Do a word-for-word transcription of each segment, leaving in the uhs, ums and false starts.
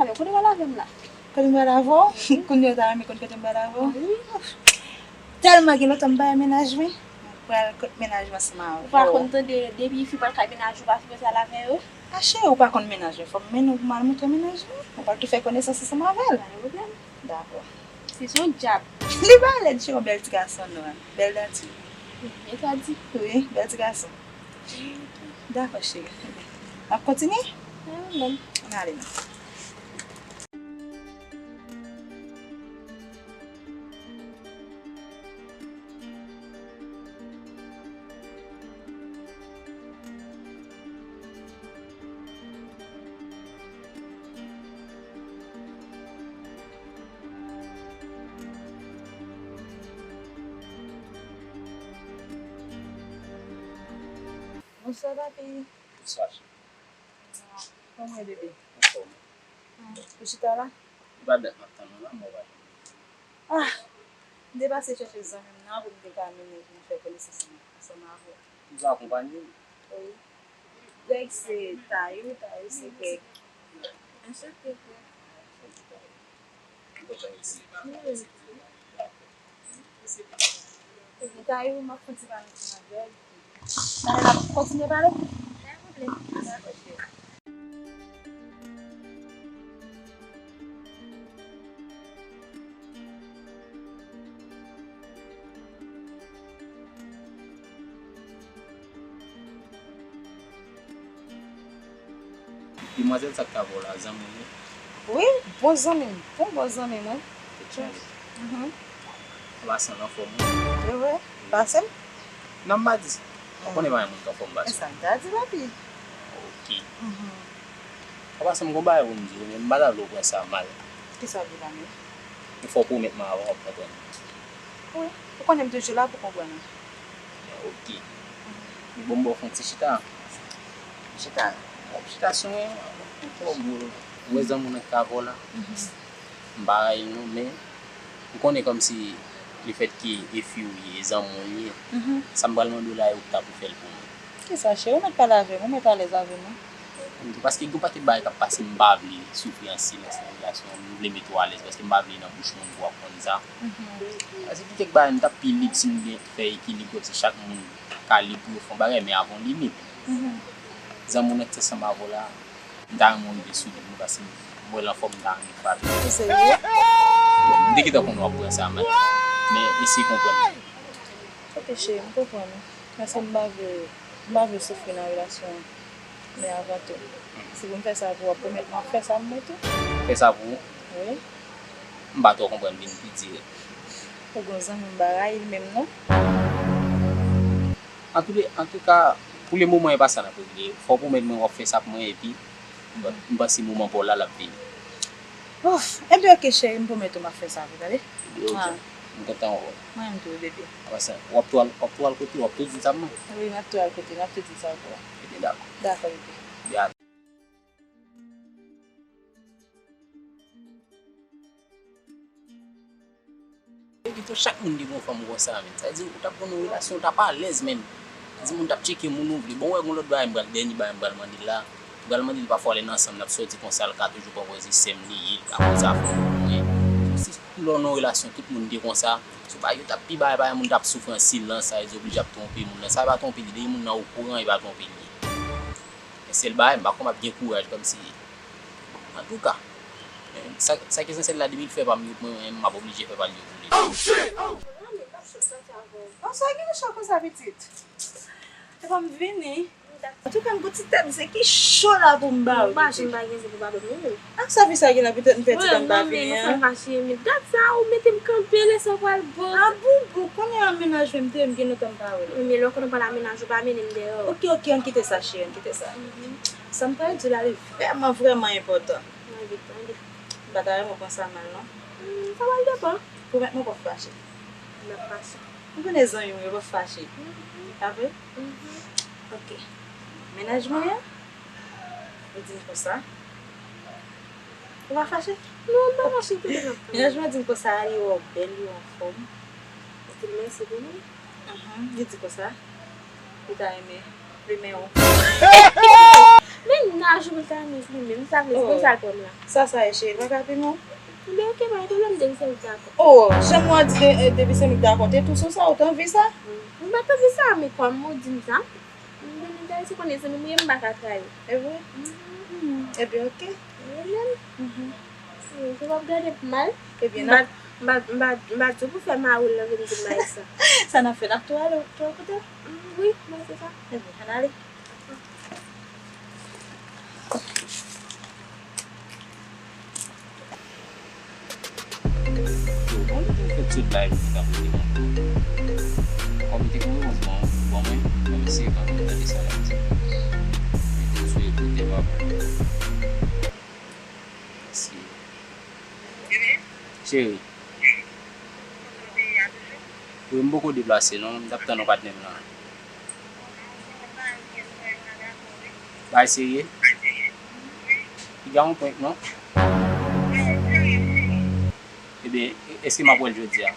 Kote w pral avè m la? Kote m pral avè w? Kounye a w ta renmen konn kote m pral avè w? Wi. Tèlman gen lontan m pa wè mennaj mwen. Mwen pral kot mennaj mwen ansanm avè w. Ou pa konn tande depi fi pral kay mennaj ou pa sipoze al avè yo? A cheri, ou pa konn mennaj mwen, fò m mennen w pou m al montre w mennaj mwen. Ou pral tou fè konesans ansanm avè l. Pa gen pwoblèm. Dakò. Se son dyab. Li pa lèd, cheri, yon bèl ti gason nwa. Bèl danti. Etwadi. Wi, bèl ti gason. Dakò, cheri. N ap kontinye? Ann ale non. Bonswa, papi. Bonswa, cheri. Kòman w ye, bebe? Anfòm. Ah, ou chita la? Ou pa dat m ap tann ou la, mwen pa janm. Ah, m te pase chèche zanmi m nan pou m te ka mennen vin fè konesans ansanm avè w. Ou ka akonpanye m? Wi. Greg se Tayou, Tayou se Greg. Anchante, Greg. Mwen kontan isi. Tayou, m ap fon ti pale ansanm avè w. N ap kontinye pale? Pa gen pwoblèm. Dakò, cheri. Demwazèl sa k t avè w la, zanmi w ye? Wi, bon zanmi m, bon, bon zanmi mwen. Tèt chaje. Mhm. Anpasan, l anfòm wi. Wi, wi, pase m. Non, m pa di sa. Ou konnen pa gen moun k anfòm, pase. E sa m ta di, papi. Ok. Mhm. Anpasan, m gon bagay pou m di w, men m pa ta vle w pran sa mal. Kisa w vle la menm? Fò w pwomèt mwen avan w ap konprann. Wi, ou konnen m toujou la pou konprann ou. Ok. Bon, m ba w fè yon ti chita. Chita, w ap chita sou mwen, w ap fè w gwo. Ou wè zanmi w nan k avè w la? M pa rayi l non, men m konnen kòmsi lefètke e fi w ye, e zanmi w li ye. Sa m pral mande w la, e ou k ta pou fè l pou mwen. Kisa, cheri? Ou mèt pale avè m, ou mèt alèz avè m wi. Paske gen yon pakèt bagay k ap pase, m pa vle soufri an silans nan relasyon an, m vle mete w alèz, paske m pa vle nan bouch moun pou w ap konn sa. Paske gen kèk bagay, nou t ap pi lib si nou te fè ekilib, kòmsi chak moun ka lib pou yo fè yon bagay, men avè yon limit. Zanmi w nan ki ansanm avè w la, m ta renmen w rive sou li pou mwen, paske m wè l anfòm, m ta renmen frape. Ou serye? Bon, m te gentan konnen w ap pran sa mal, men eseye konprann mwen. Ok, cheri, m konprann ou. Paske m pa vle, m pa vle w soufri nan relasyon an. Men avan tou, si pou m fè sa pou w, w ap pwomèt mwen w ap fè sa pou mwen tou? Fè sa pou ou? Wi. M pa twò konprann, vin pi dirèk. Ou gon zanmi m pa rayi l menm non. Antouka, antouka, pou le moman, e pa sa n ap regle. Fò w pwomèt mwen w ap fè sa pou mwen, epi m panse moman pa w la, l ap vini. Ouf, enben ok cheri, m pwomèt ou m ap fè sa pou tande. Ebyen, ok. M kontan wè w. Mwen menm tou wi bebe. Apre sa, w ap tou al, w ap tou al kote, w ap tou di sa pou mwen? Wi, m ap tou al kote, m ap tou di sa pou ou. Ebyen, dakò. Dakò bebe. Bye. Epi tou, chak moun te gon fanm konsa, menn. Sa vle di, ou t ap konn yon relasyon, ou t ap alèz, menn. Di moun t ap tcheke moun ou vle. Bon, ou wè, gon lòt bagay, m pral, dènye bagay, m pral mande l la. M pral mande l, pafwa, lè n ansanm, n ap sòti konsa, l ka toujou pran pòz li sè m li ye, l ka poze afè pou mwen. Si lè w nan yon relasyon, tout moun te konsa, se pa yo t ap pi bagay, bagay, moun t ap soufri an silans, sa vle di, oblije ap twonpe moun nan. Sa e pa twonpe li, depi moun nan okouran, e pa twonpe li. Men sèl bagay, m pa kwè m ap gen kouraj kòmsi. Antouka, sa, sa ki sanse la, depi l fè pa m yo, mwen menm, m ap oblije fè pa l yo tou le de. Oh, shit! Oh! An sa gen cho konsa, pitit? Epa m vini. Antouka, m gon ti tèt zen ki cho la pou m ba ou, pitit. Ou pa janm pa gen zen pou ba dòmi, non. Ak sa fi sa gen la, petèt m fè ti tan m pa vini an. Mwen menm, sa fache, men dat sa, ou mete m kanpe, lè sa pral bon. A boubou, kounye a mennaj mwen m te, m gen lontan m pa wè l. Wi, men lè w konn w pral a mennaj ou, pa mennen m dèyè w. Ok, ok, ann kite sa, cheri, ann kite sa. Sa m pral di w la, li vrèman, vrèman enpòtan. Mwen vin tande. M pa ta renmen w pran sa mal, non. Hmm, sa pral depann. Pwomèt mwen w p ap fache. M p ap fache. Ou konnen zanmi w yo p ap fache. Mhm. Pa vre? Mhm. Ok. Mennaj mwen an, li di m konsa. Ou pa fache? Non, m pa fache, tande m ap tande. Mennaj mwen di m konsa, li wè w bèl, li wè w anfòm. Li di m mèsi pou mwen. Mhm. Li di konsa, li ta renmen plimen w. Men nan jou pou l ta annik li menm, sa vle di, oh, men sa l pran m la. Sa, sa ye, cheri, pa ka piman? Ebyen, oke, pa gen pwoblèm, depi se ou k dakò. Oh, jan mwen di de-, depi se nou k dakò, te tou sou sa, ou t anvi sa? M pa t anvi sa, men kòm ou di m sa, m vin Ayiti, konnen zanmi m ye, m pa ka trayi. E vre? Mhm. Ebyen, oke. Ebyen, mhm. Se w ap gade m mal. Ebyen, m pa, m pa, m pa, m pa di w pou fè mari w lan vin di m bagay sa. Sa n ap fè, n ap tou ale, tou kote? Mm, wi, mwen se sa. Ebyen, ann ale. Yo, bon, mwen fè tout bagay pou ta pote mwen. Kòm te gen yon bon, bon mwen, mwen se pa mwen gade sa l ap di. Mwen te sou ekoute papa. Mèsi. Cheri. Wi, m poko deplase non, m t ap tann yon patnè m lan. Bagay serye? Piga yon prank non. Ebyen, èske m ap wè l jodi a?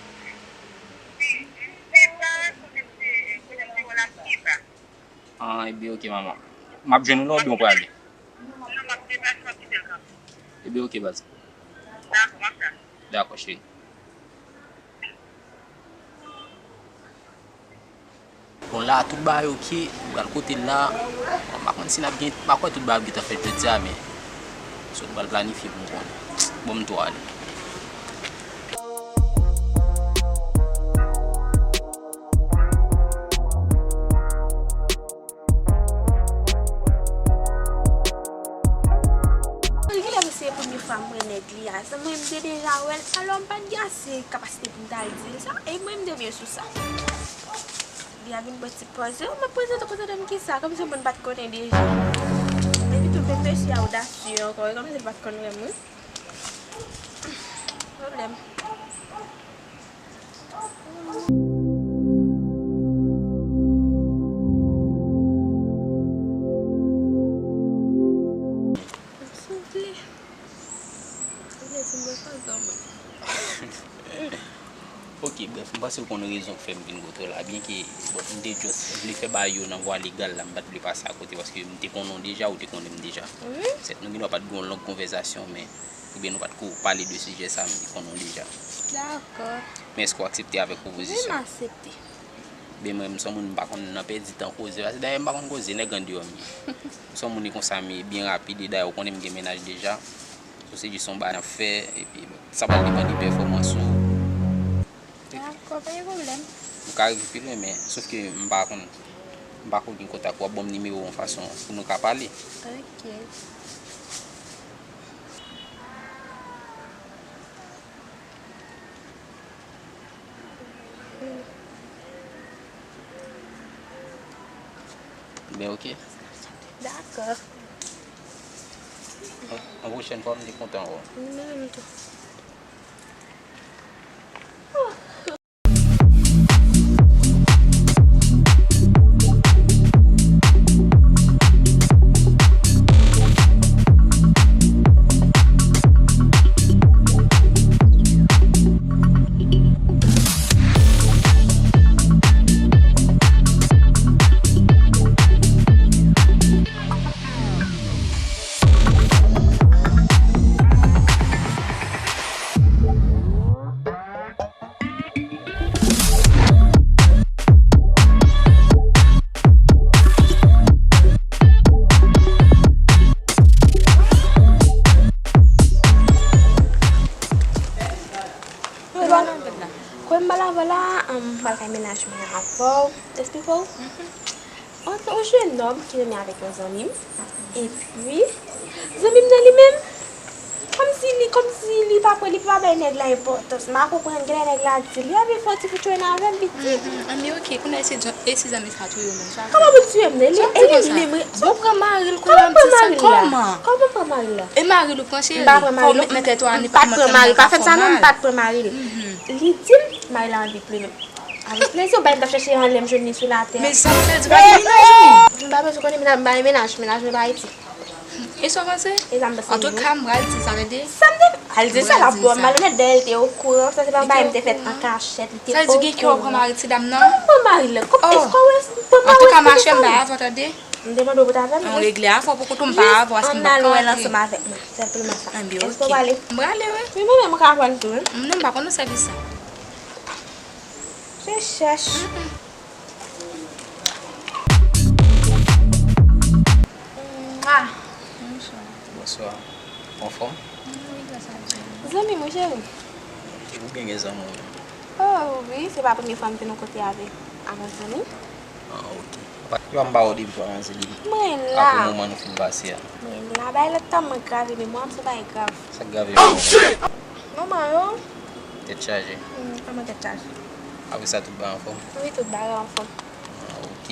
Ah, ebyen, oke, manman. M ap jwenn ou la oubyen ou prale? Ebyen, oke, baz. Dakò, cheri. Bon, la, tout bagay oke, m pral kote l la. Bon, m pa konn si n ap gen, m pa kwè tout bagay ap gentan fèt jodi a, men sot m pral planifye pou m konnen. Bon, m tou ale. Genlè se premye fwa m wè nèg li a. Mwen, m te deja wè l, alò m pa t gen ase kapasite pou m t al di l sa, e mwen, m te byen sou sa. Li a vin pran ti pòz yo, m ap prezante, prezante m kisa, kòmsi moun pa t konnen deja. Epi tou, menm mesye a odasye ankò, e kòmsi l pa t konn wè m, wi. Pwoblèm. Souple. Ou vle di m wè pandan mwen. Ok, brèf, m panse w konn rezon k fè m vin kote w la. Byenke, bon, m te just vle fè bagay yo nan vwa legal la, m pa t vle pase akote, paske m te konnen w deja, ou te konnen m deja. Wi. Sèt, nou gendwa pa t gen yon long konvèsasyon, men oubyen nou pa t ko pale de sijè sa, m te konnen w deja. Dakò. Men èske w aksepte avèk pwopozisyon? Wi, m aksepte. Ben, mwen, m se yon moun, m pa konn nan pèdi tan koze, paske dayè m pa konn koze, nèg andeyò m ye. M se yon moun e konsa m ye, byen rapid, e dayè ou konnen m gen mennaj deja. So, se jis yon bagay n ap fè, epi bon, sa pral depann de pèfòmans ou. Dakò, pa gen pwoblèm. Nou ka rive pi lwen, men, sof ke m pa konn, m pa ko gen kontak ou, w ap ban m nimewo w yon fason pou nou ka pale. Ok. Ben, ok. Dakò. Yon, yon pwochèn fwa, m te kontan wè w. Mwen menm tou. Kwen m pral avè w la, m pral kay mennaj mwen avè w. Eksplike w. Antre yon jennòm ki renmen avèk yon zanmi m. Epi, zanmi m nan li menm, kòmsi li, kòmsi li pa kwè, li pa bay nèg la enpòtans. M pa konprann, genlè nèg la di l, li ap vin fè yon ti fout jwenn avè m, pitit. Mhm. Anben, ok, kounye a, e si zanmi sa touye w menm, sa fè? Kòman pou l touye m, li, e li menm, bon, pran mari l, kòman pran mari l la? Kòman pran mari l la? E mari l ou pran, cheri? M pa pran mari l, m pa t pran mari l, pa fè m sa non, m pa t pran mari l. Li di m, mari l la anvi plede. Avèk plezi, ou bay m t ap chèche anlè m jwenn li sou latè. Men sa m fè di pa gen mennaj, wi. M pa bezwen konnen mennaj, m pa gen mennaj, mennaj mwen pa Ayiti. E sa w panse? E sa m panse. Antouka, m pral di sa, tande. Sa m te al di sa, l ap ba w malonèt, dayè l te okouran, sa se pa bagay m te fèt an kachèt, li te okouran. Sa vle di gen kè w pran mari ti dam nan? Kòman pran mari l? Kòm, èske w wè, pran mari l? Antouka, machè, m pa avè w, tande. M te mande w pou t avè m. An regle afè w pou kont ou, m pa avè w, paske m pa ka antre. Ann al wè l ansanm avèk mwen, senpleman sa. Anben, oke. Èske w prale? M prale, wi. Wi, mwen menm, mwen ka pran l tou, wi. Non, m pa konn sèvis sa. Se chèch. Mwa. Bonswa. Bonswa. Anfòm? Wi, gras a Dye. Zanmi mwen, cheri. Ou byen gen zanmi w menm? Oh, wi, se pa premye fwa m te nan kote avèk, avèk zanmi. Ah, ok. Yo, m ba w depi fwa, man, se li. Mwen la. Apre moman nou fin pase a. Mwen la. Bay lòt tan mwen grave, men mwen se bay grav. Sa k grave yo? Manman yo. Tèt chaje. Hmm, kòman tèt chaje? Apre sa, tout bagay anfòm? Wi, tout bagay anfòm. Ah, ok.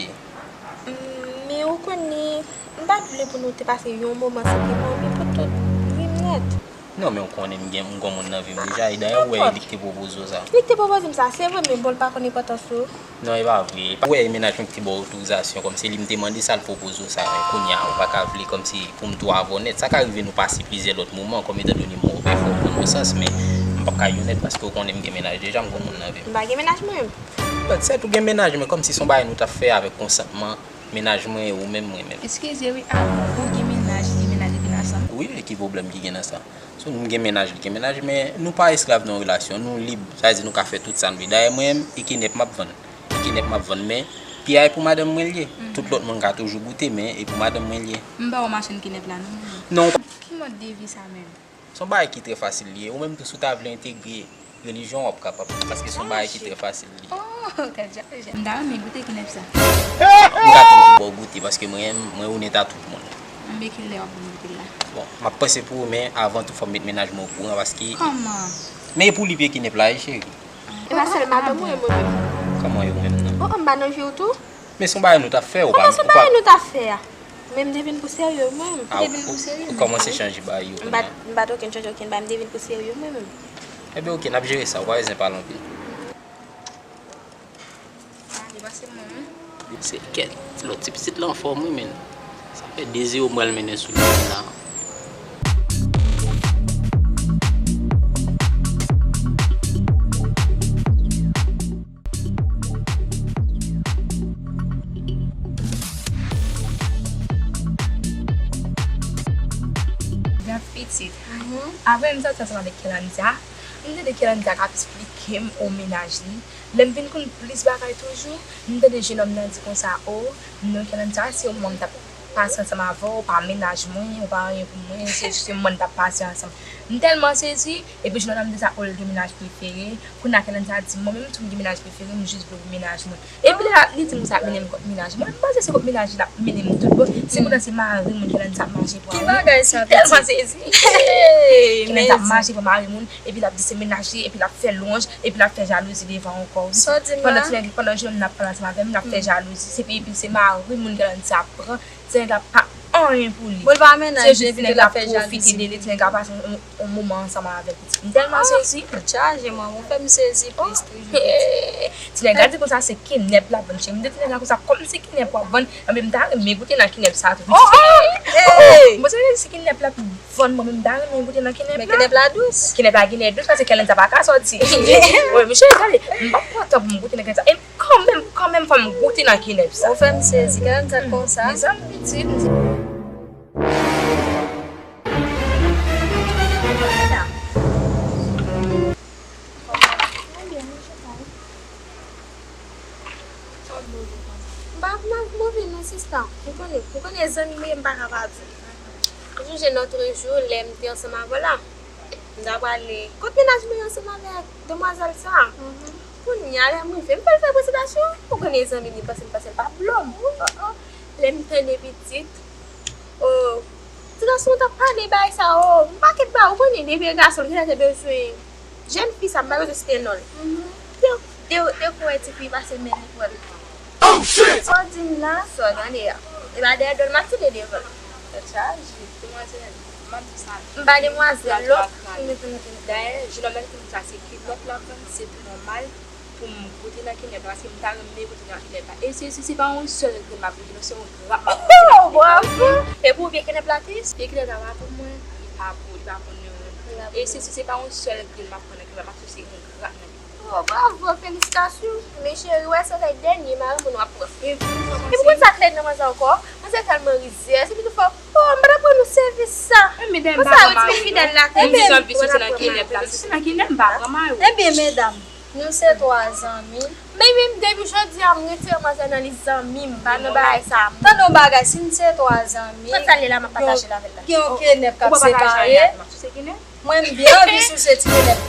Hmm, men ou konnen, m pa t vle pou nou te pase yon moman san ke mwen, men pou tout rim nèt. Non, men ou konnen m gen, m gon moun nan vi m deja, e dayè ou wè li ki te pwopoze w sa. Li ki te pwopoze m sa, se vre, men bon, l pa konn enpòtans ou. Non, e pa vre. Ou wè, e mennaj mwen ki te ba w otorizasyon, kòmsi li m te mande sa, l pwopoze w sa, men kounye a, ou pa ka vle kòmsi pou m tou avè w nèt. Sa ka rive nou pase plizyè lòt moman, kòm etan done mwen ou pè fè w pran non sans, men m p ap ka di w nèt paske ou konnen m gen mennaj deja, m gon moun nan vi m. M pa gen mennaj mwen menm. But sèt ou gen mennaj, men kòmsi se yon bagay nou t ap fè avèk konsantman mennaj mwen e ou menm, mwen menm. Eskize wi, a, ou gen mennaj, li gen mennaj epi nan sa? Wi, e ki pwoblèm ki gen nan sa? So, nou gen mennaj, li gen mennaj, men nou pa esklav nan yon relasyon, nou lib, sa vle di nou ka fè tout sa nou vle. Dayè, mwen menm, e kenèp m ap vann. E kenèp m ap vann, men pye a e pou madanm mwen l ye. Tout lòt moun ka toujou goute, men e pou madanm mwen l ye. M ba w machann kenèp la, non, mwen menm. Non. Ki mòd de vi sa menm? Se yon bagay ki trè fasil li ye. Ou menm tou, si w ta vle entegre relijyon w, w ap kapab. Paske se yon bagay ki trè fasil li ye. Oh, tèt chaje. M ta renmen goute kenèp sa. M ka toujou ba w goute, paske mwen, mwen onèt a tout moun. Anben, kilè w ap ban m goute l la? Bon, m ap panse pou ou, men avan tou, fò m met mennaj mwen okouran, paske... Kòman? Men e pou li peye kenèp la, wi, cheri. E pa sèl madanm ou, e mwen menm. Kòman e ou menm nan? Oh, oh, m pa nan vi w tou? Men se yon bagay nou t ap fè, ou pa... Kòman se yon bagay nou t ap fè a? Men m te vin pou serye, mwen menm. Ah, ou te vin pou serye? Ou kòmanse chanje bagay yo kounye a. M pa t okenn chanje okenn bagay, m te vin pou serye, mwen menm. Enben, oke, n ap jere sa, ou pa bezwen pale anpil. Gade, pase mwen, wi. Se kèt, lòt ti pitit la anfòm, wi, men. Sa fè de zewo m pral mennen sou li la. Gad pitit. Apre m sòti ansanm avèk Kelandja, m tande Kelandja k ap esplike m ou mennaj li. Lè m vin konn plis bagay toujou, m tande jenòm nan di konsa, o, non, Kelandja, se yon moman m t ap pase ansanm avè w, ou pa mennaj mwen, ou pa anyen pou mwen, se jis yon moman n t ap pase ansanm. M tèlman sezi, epi jenòm nan di sa, o, l gen mennaj prefere. Kounye a Kelandja di, mwen menm tou m gen mennaj prefere, m jis vle w pou mennaj mwen. Epi lè li di m sa ap mennen m kot mennaj mwen, m panse se kot mennaj li l ap mennen m tout bon. Se kontan se mari moun Kelandja ap mache pran. Ki bagay sa, pitit? M tèlman sezi. Kelandja ap mache pran mari moun, epi l ap di se mennaj li, epi l ap fè lwanj, epi l ap fè jalouzi devan ankò. Sa w di m la? Pandan ti nèg, pandan jenòm nan ap pale ansanm avè m, l ap fè jalouzi. Se pi, epi se mari moun Kelandja ap pran. Ti nèg la pa anyen pou li. Bon, l pa mennaj li, epi l ap fè jalouzi. Se jis ti nèg la pwofite de li, ti nèg la pase yon, yon moman ansanm avè l. M tèlman sezi. Tèt chaje, manman, ou fè m sezi plis toujou. Ti nèg la di konsa se kenèp l ap vann, cheri. M di ti nèg la konsa, kòm se kenèp w ap vann, anben m ta renmen goute nan kenèp sa tou. Oh, oh, oh! Mwen se kenèp l ap vann, mwen menm m ta renmen goute nan kenèp la. Men kenèp la dous. Kenèp la genlè dous, paske Kelandja pa ka sòti. Wi, mesye, gade, m p ap pran tan pou m goute nan kenèp sa. E kanmenm, kanmenm, fò m goute nan kenèp sa. Ou fè m sezi, Kelandja konsa. Mezanmi, pitit. M pa move non sista. Ou konnen, ou konnen zanmi m ye, m pa ka pa di. Ou sonje lòt jou lè m te ansanm avè w la? M ta prale kot mennaj mwen ansanm avèk demwazèl sa. Kounye a lè m rive, m fè l fè prezentasyon. Ou konnen zanmi m, li panse m panse l pa blo m. Oh, oh. Lè m tande pitit, oh, ti gason t ap pale bagay sa, oh, yon pakèt bagay, ou konnen, depi e gason, li genlè te bezwen jèn fi sa, m pa bezwen site non l. De, de, de kou wè tifi pase men li pran l. Sa w di m la? Sa w gade a? E pa dèyè do l m ap tire devan l. Tèt chaje. Demwazèl, m ap di sa. M pa demwazèl, lòt. Dayè, jenòm nan ki di m sa se kilòt l ap vann, se tou nòmal pou m goute nan kenèp la, paske m ta renmen goute nan kenèp la. E se, se, se pa yon sèl grenn m ap goute, non, se yon grap m ap goute nan kenèp la. Bravo! E pou ou pye kenèp la, sis? Pye kenèp la pa pou mwen, li pa pou, li pa pou nou. E se, se, se pa yon sèl grenn m ap pran nan kenèp la, m ap souse yon grap nan kenèp la. Oh, bravo, felisitasyon. Men cheri, wè se lè dènye mari moun w ap pran. E pou konn sa k lè nan manzè ankò? Manzè tèlman rizè, se pito fò, oh, m pa t ap rann ou sèvis sa. Konsa yo ti fidèl la. Ebyen, sòti nan kinèp la. Sòti nan kinèp, m pa pran mari w. Ebyen, medam, nou se twa zanmi. Men, men depi jodi a, m retire manzè nan lis zanmi m, pa nan bagay sa. Tande yon bagay, si n se twa zanmi, gen yon kinèp k ap separe. Mwen, m byen anvi souse ti kinèp.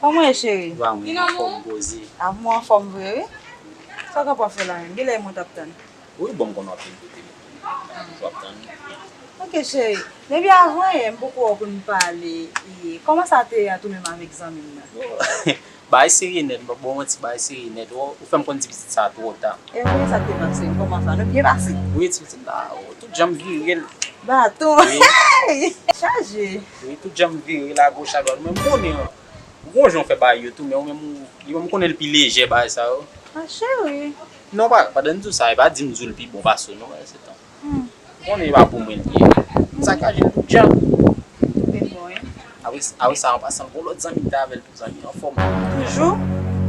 Kòman w ye, cheri? Ba mwen anfòm poze. A, mwen anfòm vre, wi. Sa w t ap fè la menm? Genlè mwen t ap tann. Wi, bon, m konn w ap vin kote m. W ap tann. Ok, cheri. Depi avan yè, m poko wè w konn pale. E, kòman sa te ye ant ou menm avèk zanmi m nan? Bagay serye nèt, m p ap ba w manti, bagay serye nèt. Ou, ou fè m konn di pitit sa twò ta. E wi, sa k te pase? Kòman sa? Nou byen pase? Wi, ti pitit la, oh, tout jan m vire l. Baton. Wi. Chaje. Wi, tout jan m vire l agoch adwat. Ou menm konnen, ou gon jan w fè bagay yo tou, men ou menm, ou, li menm konnen l pi lejè bagay sa yo. A, cheri. Non, pa, pandan m di w sa, e pa di m di w l pi bon pase w, non, bagay se tan. Hmm. Ou konnen e pa pou mwen l ye. M sakaje l tout jan. Te bon, wi. Apre, apre sa, an pasan, gon lòt zanmi m te avè l tou, zanmi anfòm. Toujou?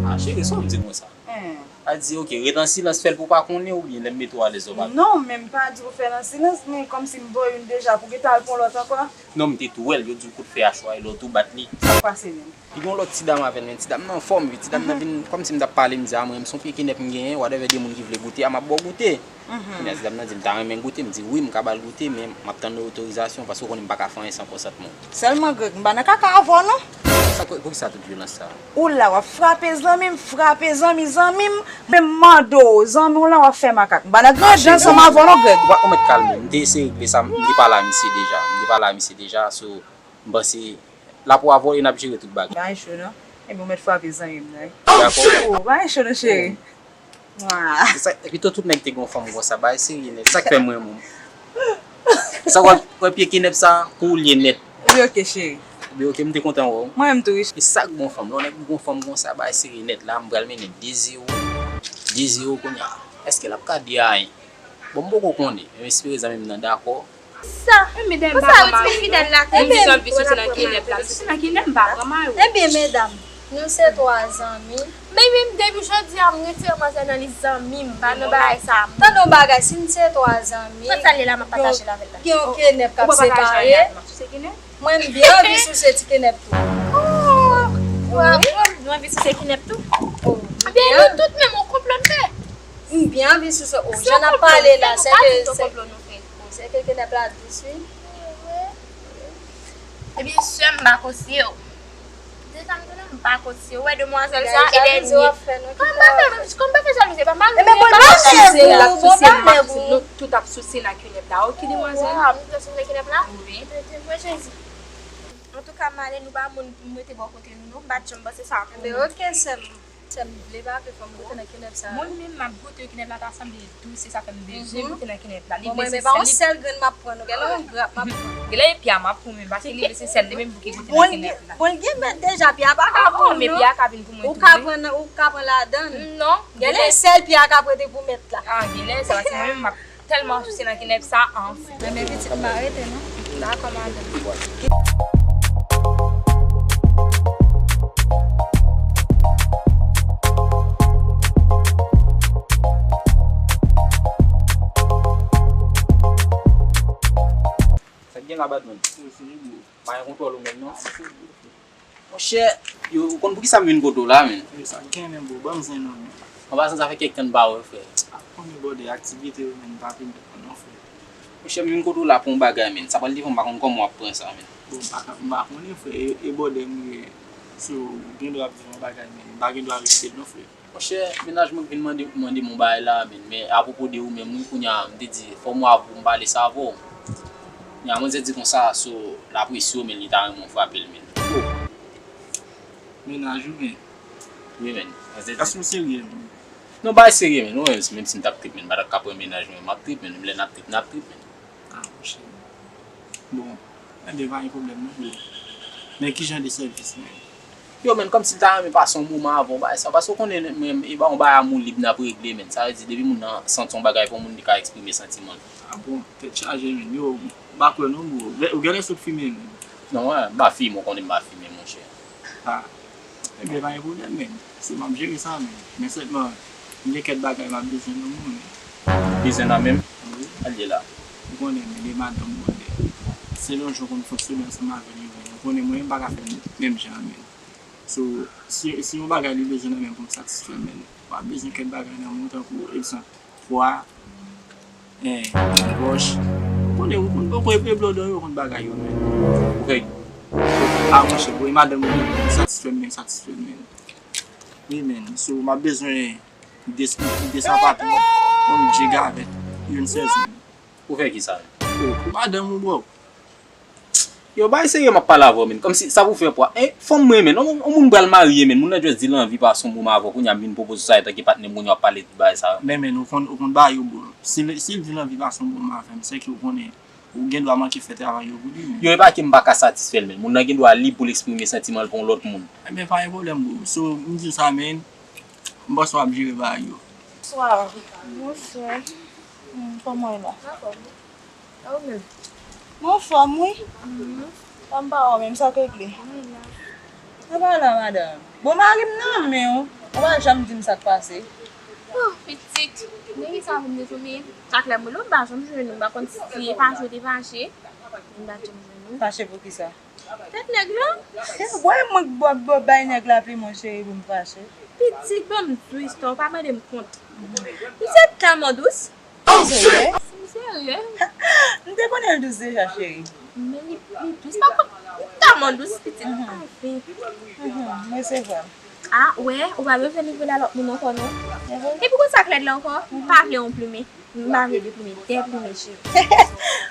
A, cheri, sa w di konsa? Hmm. A di, ok, ret an silans, fè l pou w pa konnen oubyen lè m mete w alèz ou pa. Non, men m pa di w fè l an silans, men kòmsi m voye youn deja pou w gentan al pran lòt ankò. Non, m te tou wè l, yo di w kout fè a chwaye lòt ou bat li. Sa k pase menm? Li gen yon lòt ti dam avè l, men ti dam nan anfòm, wi. Ti dam nan vin, kòmsi m t ap pale, m di, a, mwen, m se yon pye kenèp m genyen, whatever de moun ki vle goute a, m ap ba w goute. Kounye a, ti dam nan di m ta renmen goute, m di, wi, m ka ba l goute, men m ap tann otorizasyon, paske w konnen m pa ka fè anyen san konsantman w. Sèlman, Greg, m pa nan kaka avè w, non. Sa, pou, poukisa tout vyolans sa? Ou la, w ap frape zanmi m, frape zanmi, zanmi m, men m mande w, zanmi w lan, w ap fè makak. M pa nan granje ansanm avè w, non, Greg. Ou pa, ou mèt kalme w, m te eseye regle sa, m te pale a misye deja, m te pale a misye deja, so, m panse, la pou avè w e n ap jere tout bagay. Bagay cho, non? Ebyen, ou mèt frape zanmi m nan, wi. Dakò. Oh, bagay cho, non, cheri. Mwa. Se sa, pito tout nèg te gon fanm konsa, bagay serye nèt. Sa k fè mwen, mwen. Sa w wè pye kenèp sa, pou w l ye nèt. Wi, ok, cheri. Wi, ok, m te kontan wè w. Mwen menm tou, wi. E sa k bon fanm, lè w nèg gon fanm konsa, bagay serye nèt la, m pral mennen de zewo. De zewo kounye a. Èske l ap ka di ayen? Bon, m poko konnen, men m espere zanmi m nan dakò. Sa. Konsa yo ti fidèl la. Ebyen, sòti nan kinèp la. Sòti nan kinèp, m pa pran mari w. Ebyen, medam, nou se twa zanmi. Men, men depi jodi a, m retire manzè nan lis zanmi m, pa nan bagay sa. Tande yon bagay, si n se twa zanmi, gen yon kenèp k ap separe. Mwen, m byen anvi souse ti kenèp tou. Oh, bravo, nou anvi souse kenèp tou? Oh, m byen. Ebyen, nou tout menm, yon konplo n fè. M byen anvi souse. Oh, jan n ap pale la, se ke, se, oh, se ke kenèp la dous, wi. Ebyen, sè m, m pa konseye w. Deja m tande m pa konseye w. Wè demwazèl sa, e dènye. Kòm pa fè, kòm pa fè jalouzi, pa mari m, pa fè jalouzi. Ebyen, bon, l ap souse, l ap souse, m ap souse. Nou tout ap souse nan kenèp la. Ok, demwazèl. Waw, nou tout ap souse nan kenèp la? Wi. Mwen, Jezi. Antouka, m ale, nou pa moun pou m rete bò kote nou, non. M pa t janm panse sa pou nou. Ebyen, ok, sè m. Sè m, vle pa vle, fò m goute nan kenèp sa. Mwen menm, m ap goute kenèp la, ta sanble dous, se sa fè m bezwen goute nan kenèp la. Li vle se sèl, li. Bon, mwen, men pa yon sèl grenn m ap pran, non, gen lè yon grap m ap pran. Gen lè e pye a m ap pran, men paske li vle se sèl li menm pou ki goute nan kenèp la. Bon, l gen mèt deja, pye a pa ka pou ou, non. Ou ka pran, ou ka pran ladan l. Non. Gen lè sèl pye a ka prete pou mèt la. Ah, gen lè, sa, paske mwen menm, m ap tèlman souse nan kenèp sa, anfen. Men pitit m pa rete, non. Dakò, madanm. Sa k gen la, badman? Pa gen kontwòl ou menm, non? Monchè, yo, ou konn poukisa m vin kote w la, menn? Yo, sa k gen, menn, bro? Ban m zen non, menn. An pasan, sa fè kèk tan n pa wè, frè. Ap konnen bòdè aktivite yo, menn, m pa vin non, frè. Monchè, m vin kote w la pou yon bagay, menn. Sa pral devan m pa konn kòman w ap pran sa, menn. Bon, m pa ka, m pa konnen, frè. E, e bòdè m ye. So, ou gen dwa ap di m yon bagay, menn. M pa gen dwa rete, non, frè. Monchè, mennaj mwen k vin mande, mande m yon bagay la, menn, men apwopo de ou menm, wi, kounye a, m te di, fò m wè avè w pou m pale sa avè w. Kounye a, manzè di konsa, so, l apresye w, men li ta renmen w frape l, menn. Oh. Mennaj ou, menn? Wi, menn. Manzè di. Èske w serye, menn? Non, bagay serye, menn. Ou wè, menm si m t ap trip, menn, m pa t ap ka pran mennaj mwen, m ap trip, menn. Menm lè n ap trip, n ap trip, menn. Ah, monchè. Bon, ebyen, pa gen pwoblèm non, bro. Men ki jan de sèvis, menn? Yo, menn, kòmsi l ta renmen pase yon moman avè w, bagay sa. Paske w konnen, menn, e pa yon bagay amour libre n ap regle, menn. Sa vle di, depi moun nan santi yon bagay pou yon moun, li ka eksprime santiman l. Ah bon, tèt chaje, menn. Yo, m pa kwè non, bro. Ou genlè sot fimen, menn. Non, wè, m pa fimen, w konnen m pa fimen, monchè. Ah. Ebyen, pa gen pwoblèm, men. Si m ap jere sa, men. Men sèlman, m gen kèk bagay m ap bezwen nan men w, men. Bezwen nan men m? Wi. Al ye la. Ou konnen, men, de madanm ou konnen. Se yon jan w konn fonksyone ansanm avè l yo, men. Ou konnen, mwen, m pa ka fè menm jan, men. So, si, si yon bagay li bezwen nan men m pou m satisfè l, men. W ap bezwen kèk bagay nan men w, tankou, egzanp, pwa, eh, wòch. Ou konnen, ou konn, ou konn, e blòdò yo konn bagay yo, men. Ou fè. Ah, monchè, bro, e madanm ou, men, satisfè m, men, satisfè m, men. Wi, men, so, m ap bezwen de, de sapat, yon jig avèk yon sèz, men. Ou fè ki sa? Oh, pou madanm ou, bro. Yo, bay serye m ap pale avè w, men. Kòmsi, sa pou fè pwa. Eh, fanm mwen, men. On, on moun pral marye, men. Moun nan just di l anvi pase yon moman avè w, kounye a m vin pwopoze w sa, etanke patnè m, kounye a w ap pale tout bagay sa yo. Men, men, ou konn, ou konn bagay yo, bro. Si l, si l di l anvi pase yon moman avè m, se ke ou konnen, ou gen dwa manke fè travay yo pou li, men. Yo, e pa ke m pa ka satisfè l, men. Moun nan gen dwa lib pou l eksprime santiman l pou yon lòt moun. Ebyen, pa gen pwoblèm, bro. So, m di w sa, men. M panse w ap jere bagay yo. Bonswa. Bonswa. Hmm, kòman w ye la? Anfòm. E ou menm? Mwen anfòm, wi. Mhm. Sa m pa wè w menm, sa k regle? Mwen la. Sa pa la, madanm. Bon, mari m nan men w. Ou pa janm di m sa k pase. Oh, pitit. Men kisa pou m di tou, men. Sa klè m, m pa janm jwenn ou. M pa konn si se fache w te fache. M pa janm jwenn ou. Fache pou kisa? Tèt nèg lan. Wè mwen k bò, bò, bay nèg la pli, moncheri, pou m fache. Pitit, ban m di w istwa, ou pa mande m kont. Misye tèlman dous. Ou serye? M serye. M te konnen l dous deja, cheri. Men li, li dous, pa kont, li tèlman dous, pitit. Mhm. Anfen. Mhm, resevwa. Ah, wè, ou pa bezwen livre l a lòt moun ankò, non. Mhm. Epi konn sa k lèd la ankò? M pa vle yon plimen. M pa vle deplimen, deplimen cheri.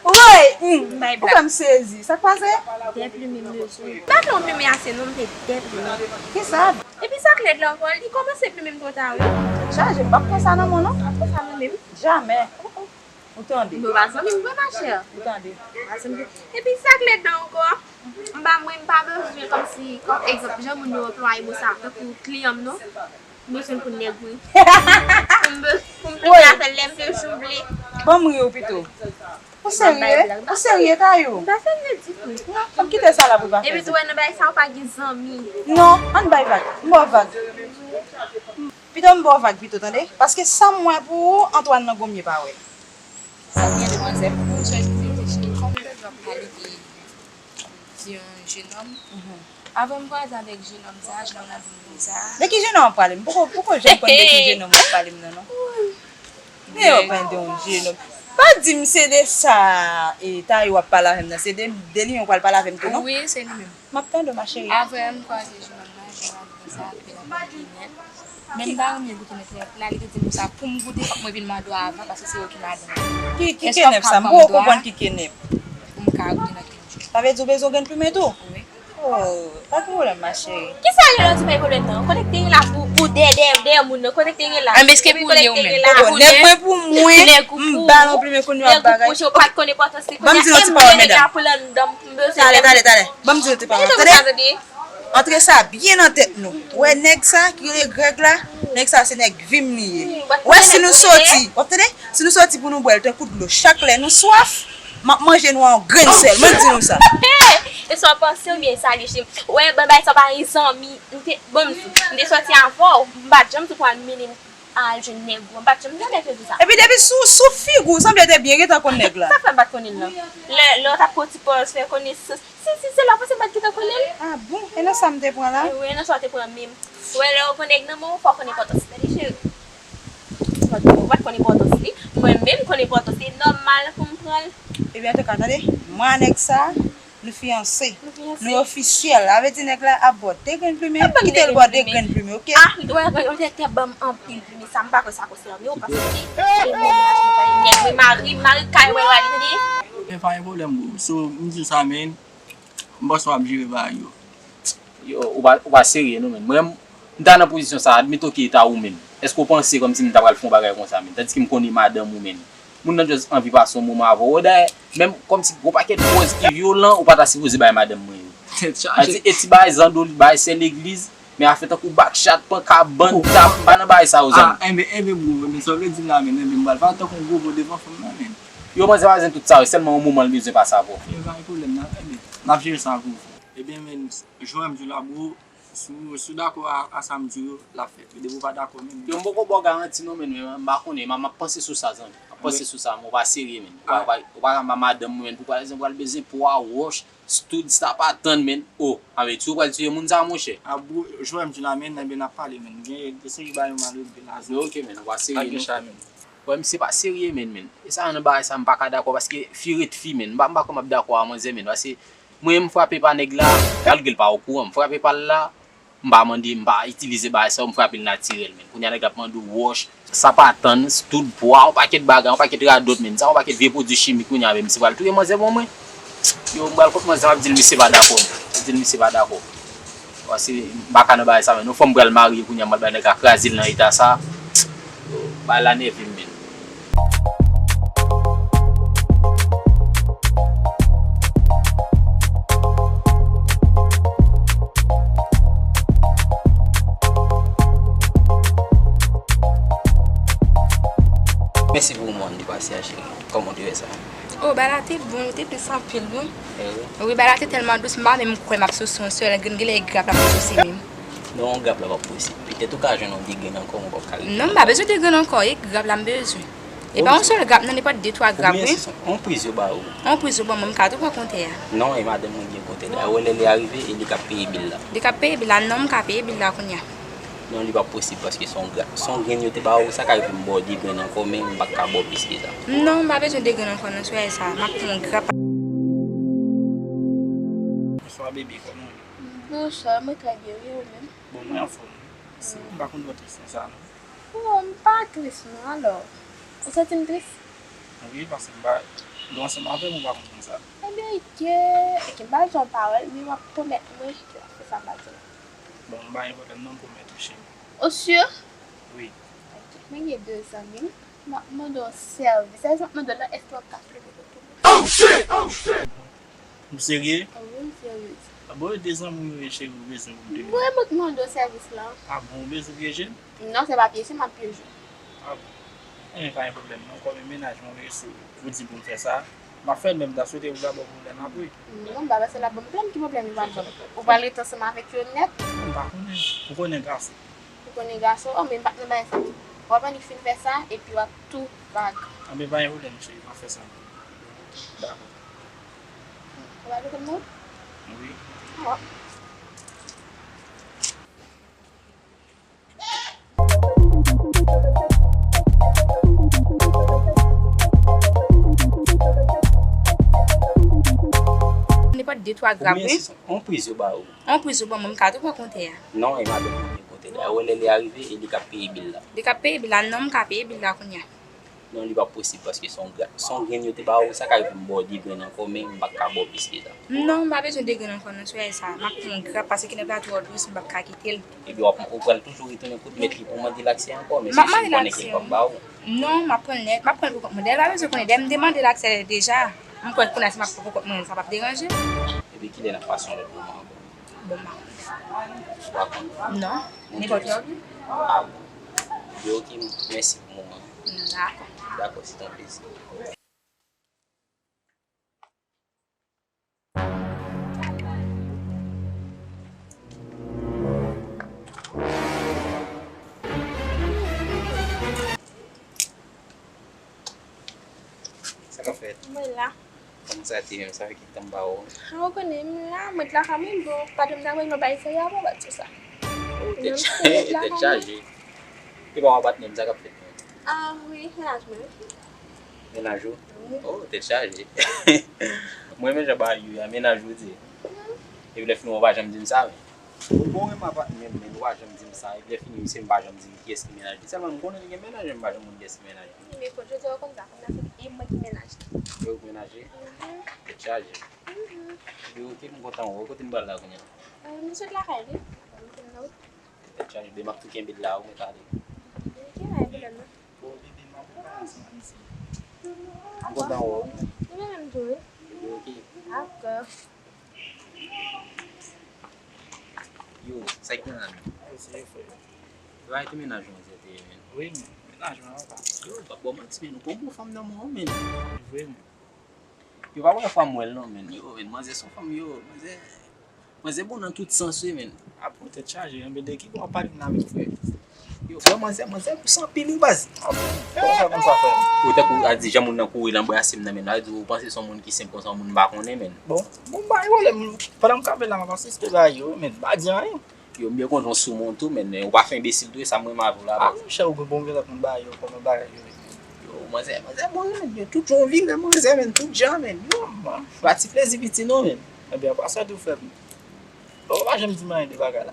Woy! Hmm. M bay blag. Ou fè m sezi. Sa k pase? Deplimen m bezwen. M pa vle yon plimen ase non, m vle deplimen. Kisa? Epi sa k lèd la ankò, li kòmanse plimen m twò ta, wi. Chaje, m p ap pran sa nan men w non. Ou p ap pran sa nan men m? Jamè. Ou tande? Nou pa zanmi m vre, machè. Ou tande? Pa zanmi m. Epi sa k lèd la ankò, m pa, mwen, m pa bezwen kòmsi, kòm egzanp, jan moun yo anplwaye mo sa, tankou kliyan m non. M bezwen l pou nèg, wi. Pou m be-, pou m peye afè l lè m te jou vle. Ban m ri w pito. Ou serye? Ou serye, Tayou? M pa serye ditou. Non, ann kite sa la pou l pa fè. Epi tou, wè, nan bagay sa, ou pa gen zanmi. Non, ann bay vag. M ba w vag. Pito m ba w vag pito, tande? Paske sa m wè pou ou, Antoine nan gomye pa wè. Sa byen, demwazèl? Bonswa, Jezi, cheri, kòm m te ap pale de di yon jenòm. Mhm. Avan m kwaze avèk jenòm sa, jenòm nan di m konsa. De ki jenòm w ap pale? M poko, poko janm konn de ki jenòm w ap pale m nan, non. Men yo pale de yon jenòm. Pa di m se de sa, e, Tayou w ap pale avè m nan. Se de, de li menm w pral pale avè m tou, non? Wi, se li menm. M ap tande w, ma chérie. Avan m kwaze jenòm nan, jenòm nan di m konsa, ke l ap goute nèt. Men m pa renmen goute nèt, nèt la, li te di m sa pou m goute, fòk mwen vin mande w avan, paske se ou ki madanm. Ki, ki kenèp sa? M poko konprann ki kenèp. Pou m ka goute nan kenèp. Sa vle di w bezwen w gen plimen tou? Wi. Oh, pa gen pwoblèm, ma chérie. Kisa l ye lè w di pa gen pwoblèm nan? Kote k te gen la pou, pou dèyè, dèyè, dèyè moun nan? Kote k te gen la? Anben, èske pou l ye ou menm? Poko, nèg mwen pou mwen, m ba l yon plimen kounye a bagay. Nèg ou kouche, ou pa t konn enpòtans li. Ban m di nou ti pawòl, medam. Tale, tale, tale. Ban m di nou ti pawòl. Tande. Antre sa byen nan tèt nou. Wè nèg sa ki rele Grèg la, nèg sa se nèg vi m li ye. Wè si nou soti, w ap tande? Si nou soti pou nou bwè l tankou dlo chak lè nou swaf, m ap manje nou a yon grenn sèl. Mwen di nou sa. E sa w panse oubyen sa li ye? Wè, ban bay sa pa gen zanmi. M te, bon, m di, m te soti avè w, m pa t janm di w pou al mennen m al jwenn nèg ou. M pa t janm janm te di w sa. Epi depi sou, sou figi w, sanble te byen gentan konn nèg la. Sa fè m pa t konnen l nan? Lè, lè w t ap pran ti pòz, fè konesans. Si, si, se la w panse m pa t gentan konnen l. Ah bon? E nan sa m te pran la? E wi, e nan sa w te pran menm. Wè, lè w pran nèg nan men w, fò w konn enpòtans li, tande, cheri. Ou pa t konn enpòtans li. Mwen menm, m konn enpòtans li. E nòmal pou m pran l. Ebyen, antouka, tande, mwen a nèg sa, nou fiyanse. Nou fiyanse. Nou ofisyèl. Sa vle di nèg la ap ba w de grenn plimen, kite l ba w de grenn plimen, oke? Ah, wè, wè, wè, tè ban m anpil plimen, sa, m pa kwè sa konsène w, paske se, se mennaj mwen, pa gen nèg, mwen mari, mari kay mwen, wè, tande? Men pa gen pwoblèm, bro. So, m di w sa, men, m panse w ap jere bagay yo. Yo, ou pa, ou pa serye non, men. Mwen, m ta nan pozisyon sa, admeton ke e ta ou menm. Èske w panse kòmsi m ta pral fè yon bagay konsa, men? Tandiske m konnen madanm ou, men. Moun nan just anvi pase yon moman avè w. Dayè, menm kòmsi gwo pakèt pòz ki vyolan, ou pa ta sipoze bay madanm mwen yo. Tèt chaje. Sa di, e ti bagay zandoli, bagay sè legliz, men afè tankou bakchat, panka, bann, tap, m pa nan bagay sa yo, zanmi. Ah, enben, enben, bro, enben, sa w vle di m la, men, enben, m pral pale tankou yon gwo vo devan fanm nan, men. Yo, manzè pa bezwen tout sa yo, sèlman yon moman l bezwen pase avè w. Enben, pa gen pwoblèm, nan, enben, n ap jere sa avè w. Ebyen, men, jan m di w la, bro, Si w, si w dakò a, a sa m di w yo, l ap fèt. Depi w pa dakò, men. Yo, m poko ba w garanti non, men, men m pa konnen, m ap, m ap panse sou sa, zanmi. M ap panse sou sa, men w pa serye, men. Ou pa, ou pa, ou pa ka ba madanm mwen, men, pou, pa egzanp, pral bezwen pwa, wòch, stud, sa pa tann, men. O, anben, tou pral tiye moun sa, monchè. A, bro, jwè m di la, men, ebyen, n ap pale, men. Gen de seri bagay yo mal regle la, zanmi. Ok, men, ou pa serye, non. Sa gen sa, men. Wè, misye pa serye, men, men. E sa, nan bagay sa, m pa ka dakò, paske fi ret fi, men. M pa, m pa kwè m ap dakò a manzè, men, paske mwen, m frape pa nèg la, malgre l pa okouran, m frape pa l la, m pa mande, m pa itilize bagay sa yo, m frape l natirèl, men. Kounye a, nèg la ap mande w wòch, sa pa tann, stud, pwa, yon pakèt bagay, yon pakèt radòt, men. Sa, yon pakèt vye pwodui chimik, kounye a, men, misye pral touye manzè pou mwen. Yo, m pral kot manzè, m ap di l misye pa dakò, men. M ap di l misye pa dakò. Paske m pa ka nan bagay sa, men. Yon fanm pral marye kounye a, m pral bay nèg la kraze l nan eta sa. Bagay la nève m, men. Mèsi pou moman n te pase a, cheri. Kòman w te wè sa? Oh, bagay la te bon, li te dous anpil, wi. Eh wi. Wi, bagay la te tèlman dous, m pa menm kwè m ap souse yon sèl grenn, genlè e grap la m ap souse menm. Non, grap la p ap posib. Petèt ou ka jwenn yon de grenn ankò, men w p ap ka rive. Non, m pa bezwen de grenn ankò, e grap la m bezwen. E pa yon sèl grap, non, nenpòt de, twa grap, wi. Oubyen si se yon priz yo ba ou. Yon priz yo ban mwen, m ka tou pran kontè a. Non, e madanm mwen gen kontè la. Ou wè lè li arive, e li k ap peye bil la. Li k ap peye bil la, non, m ka peye bil la kounye a. Non, li p ap posib paske se yon gra-, se yon grenn yo te ba ou, sa ka rive m ba w de grenn ankò, men m p ap ka ba w plis ke sa. Non, m pa bezwen de grenn ankò, non, sou sa. M ap pran yon grap. Bonswa, bebe, kòman w ye? Bonswa, mwen trè byen, wi, ou menm? Bon, mwen anfòm. Si, m pa konn ba w kesyon sa, non. Oh, m pa tris, non, alò. Ou santi m tris? Wi, paske m pa, lè w ansanm avè m, ou pa konprann sa. Ebyen, ke, ke m pa di yon pawòl, men w ap pwomèt mwen ke w ap fè sa m ba di w la. Bon, m pa gen pwoblèm non, m pwomèt ou, cheri. Ou si? Wi. Ok, mwen gen de zanmi m, m ap mande w sèvis. Sèvis m ap mande w la, èske w ap ka fè l pou mwen? Oh shit! Oh shit! Ou serye? Wi, m serye. A bon, e de zanmi w yo ye, cheri, ou bezwen pou m te vini? Wi, mwen k mande w sèvis la. A bon, ou bezwen pyeje m? Non, se pa pyeje, m ap pyeje w. A bon. Enben, pa gen pwoblèm non, kòm e mennaj mwen, ou resi, ou di pou m fè sa. M ap fè l, men m ta swete ou pa ba w pwoblèm apre. Non, m pa panse l ap ban m pwoblèm. Ki pwoblèm li pral ban m? Ou pral rete ansanm avèk yo nèt? M pa konnen. Ou konnen gason. Ou konnen gason? Oh, men m pa t nan bagay sa. W ap annik fin fè sa, epi w ap tou vag. Anben, pa gen pwoblèm, cheri, m ap fè sa. Dakò. Ou pral rete m non? Wi. Alò. Nenpòt de, twa grap, wi. Oubyen si se yon priz yo ba ou. Yon priz yo ban mwen, m ka tou pran kontè a. Non, e madanm mwen ki gen kontè la. Ou wè lè li arive, e li k ap peye bil la. Li k ap peye bil la, non, m ka peye bil la kounye a. Non, li p ap posib paske se yon gra-, se yon grenn yo te ba ou, sa ka rive m ba w de grenn ankò, men m p ap ka ba w plis ke sa. Non, m pa bezwen de grenn ankò, non, sou sa. M ap pran yon grap paske nèg la twò dous, m p ap ka kite l. Ebyen, w ap, ou pral toujou retounen kot mèt li pou mande l aksè ankò, men se si w konnen ke l p ap ba ou. Non, m ap pran l nèt, m ap pran l pou kont mwen. Dayè, l pa bezwen konnen, dayè, m te mande l aksè deja. M kwè kounye a, si m ap pran pou kont mwen, sa p ap deranje. Ebyen, kilè n ap pase yon lòt moman ankò? Bon, m pa konnen. Ou pa konnen? Non. Nenpòt lè, wi. A bon. Ebyen, ok, mèsi pou moman an. Dakò. Dakò, se te yon plezi. Sa k ap fèt? Mwen la. Kòman sa te menm? Sa fè kèk tan m pa wè w. A, ou konnen, m la, mwen t lakay mwen, bon, patwon m t ap mande m yon bagay serye, avan w bat sou sa. Oh, tèt chaje, tèt chaje. E pa w ap bat menm, sa k ap fèt menm? A, wi, mennaj mwen. Mennaj ou? Wi. Oh, tèt chaje. Mwen renmen jan bagay yo ye a, mennaj ou di. Mhm. Epi lè fini, w pa janm di m sa, men. Ou bon renmen ap bat menm, men ou pa janm di m sa. Epi lè fini, misye m pa janm di m kiyès ki mennaj li. Sèlman m konnen li gen mennaj, men m pa janm konn kiyès ki mennaj li. Men kounye a w konn sa, kounye a se e mwen ki mennaj li. E ou ki mennaj li? Mhm. Tèt chaje. Mhm. Ebyen, ok, m kontan wè w. Kote n pral la kounye a? Euh, m sot lakay li. M vin nan wout. Tèt chaje, bebe, m ap tou kenbe l la, ou mèt ale. Ok, pa gen pwoblèm, non. Bon, bebe, m ap prepare ansanm avè misye. M kontan wè w. Li menm tou, wi. Ebyen, ok. Dakò. Yo, sa k gen la menm? Yo, se yo, frè. Yo, a te mennaj manzè te ye, menm. Wi, men, mennaj mwen, papa. Yo, pa ba w manti, menm, ou gon bon fanm nan men w, menm. Vre, menm. Yo, pa premye fwa m wè l, non, menm. Yo, menm, manzè se yon fanm, yo, manzè. Manzè bon nan tout sans wi, menn. Apre tèt chaje, enben de ki bò w ap pale m la menm, frè? Yo, frè, manzè, manzè plis anpil wi, baz. Kòman sa konsa, frè? Ou tankou a di jan moun nan kouri l anbrase m nan, menn. Sa vle di ou panse se yon moun ki senp konsa, yon moun m pa konnen, menn. Bon, bon, bay pwoblèm. Pandan m k ap la, m ap asiste bagay yo, menn. Pa di anyen. Yo, m byen kontan w sou moun tou, menn. Ou pa fè enbesil tou, e sa m renmen avè w la, baz. Ah, monchè, ou gen bon vye lòt moun bagay yo, kòman bagay yo ye? Yo, manzè, manzè bon, menn. Yo, tout jan w vire, manzè, menn, tout jan, menn. Yo, man. Pa ti plezi piti non, menn. Ebyen, pa sa tou, frè m. Ou pa janm di m anyen de bagay la.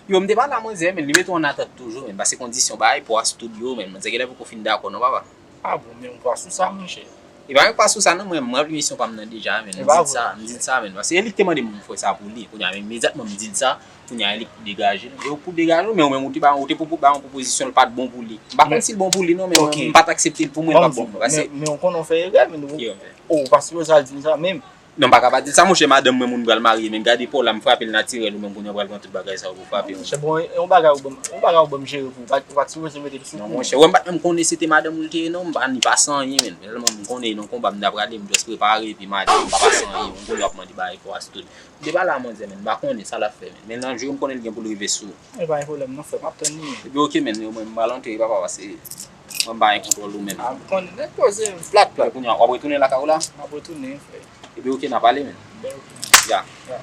Yo, m te pale a manzè, men li mete w an atant toujou, men, paske kondisyon bagay pou a studio, men, manzè genlè poko fin dakò non, papa. Ah bon, men m pa sou sa, monchè. E pa menm pa sou sa non, mwen, m ranpli misyon pa m nan deja, men, m di l sa, m di l sa, men, paske e li ki te mande m pou m fè sa pou li, kounye a, men, imedyatman m di l sa, kounye a, e li ki pou degaje l. E ou pou degaje w, men ou menm, ou te ba, ou te pwopo-, ba yon pwopozisyon, l pa t bon pou li. M pa konn si l bon pou li non, men mwen, m pa t aksepte l pou mwen, l pa t bon pou mwen, paske... Men, men ou konnen w fè erè, men ou, ou pa sipoze al di m sa, menm. Non, m pa ka pa di l sa, monchè, madanm mwen, moun m pral marye, men gade pa w la, m frape l natirèl, ou menm kounye a w pral pran tout bagay sa yo pou frape m. Monchè, bon, e yon bagay ou ban m, yon bagay ou ban m jere pou ou, ou pa t sipoze mete l sou kou. Non, monchè, wè, m pa t menm konnen se te madanm ou l te ye, non, m pa ni pa san anyen, menn. Sèlman m konnen e nan konba m ta prale, m just prepare, epi madanm, m pa pa san anyen, m konnen w ap mande bagay pou a studio. M te pale a manzè, menn, m pa konnen sa l ap fè, menn. Men nan jou yo, m konnen l gen pou l rive sou ou. E pa gen pwoblèm, non, frè, m ap tann li. Epi, oke, menn, yo, mwen, m pral antre, papa, paske mwen, m pa gen kontwòl ou, menn. Ah, m konnen, nèt poze, plat, plat. Kounye a, w ap retounen lakay ou la? M ap retounen, frè. Epi oke, n a pale, menn. Ben, oke. Ya. Ya.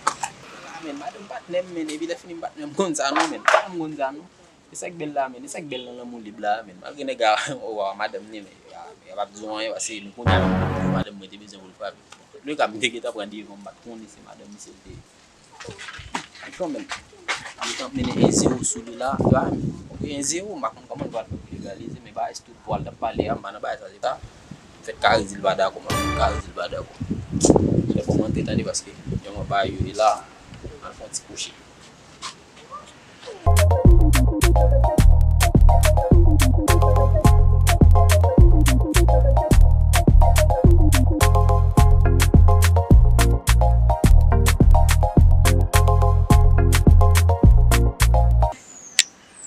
Ah, menn, madanm patnè m, menn, epi lè fini m patnè m konn sa non, menn. Pa m konn sa non. E sa k bèl la, menn, e sa k bèl nan lanmou lib la, menn. Malgre nèg a, o, wa, madanm ni, men, ya, y ap ap di w anyen, paske nou konnen madanm mwen te bezwen pou l frape. Lè ka m te gentan pran devan, m pa t konnen se madanm misye te. Kanmenm, yo t ap mennen en zewo sou li la, la, en zewo, m pa konn kòman l pral fè pou egalize, men bagay sou tout pwal t ap pale a, m pa nan bagay sa, se ta. M fèk kare di l pa dakò, m ap fèk kare di l pa dakò. Fè bon, m antre tande, paske jan mwen bagay yo ye la, m al fè yon ti kouche.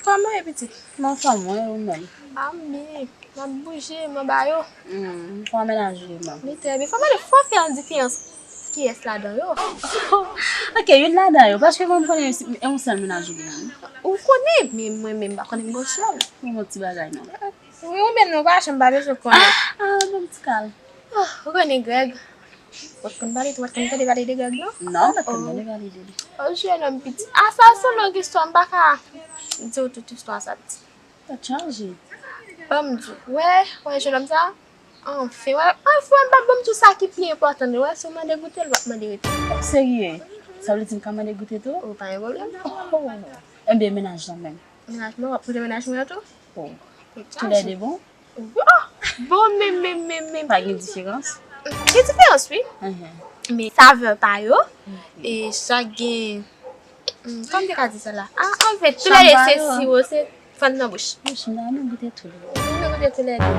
Kòman w ye, pitit? M anfòm, wi, ou menm? A, m byen. M ap bouje, m anba yo. Hmm, kòman mennaj ou ye menm? Li trè byen. Fò m mande, fò w fè yon diferans kiyès ladan yo? Ok, youn ladan yo, paske mwen m konnen se yon sèl mennaj ou genyen. Ou konnen, men mwen menm m pa konnen m gen yon sèl. Yon bon ti bagay non. Wi, ou menm non, ou pa janm pa bezwen konnen. Ah, ah, bon ti kal. Oh, ou konnen Grèg? Ou pa t konn pale, ou pa t konn tande pale de Grèg non? Non, m pa t konn tande pale de li. Oh, jennonm piti. Ah, sa se yon long istwa, m pa ka di w tout istwa sa piti. Tèt chaje. Ban m di w, wè, wè jennonm sa? Anfen, wè, anfen, wè, m pa ban m di w sa ki pi enpòtan, wè, si w mande goute l, w ap mande rete. Serye? Sa vle di m ka mande goute tou? Ou pa gen pwoblèm. Oh. Enben, mennaj lan menm? Mennaj mwen, w ap koute mennaj mwen an tou? Oh. Tèt chaje. Toulède bon? Bon, bon, men, men, men, men. Pa gen diferans? Gen diferans, wi. Mhm. Men savè pa yo, e chak gen, hmm, kòman m te ka di sa la? Ah, anfèt, toulède se siwo, se fann nan bouch. Mouch, m ta renmen goute toulède. M renmen goute toulède.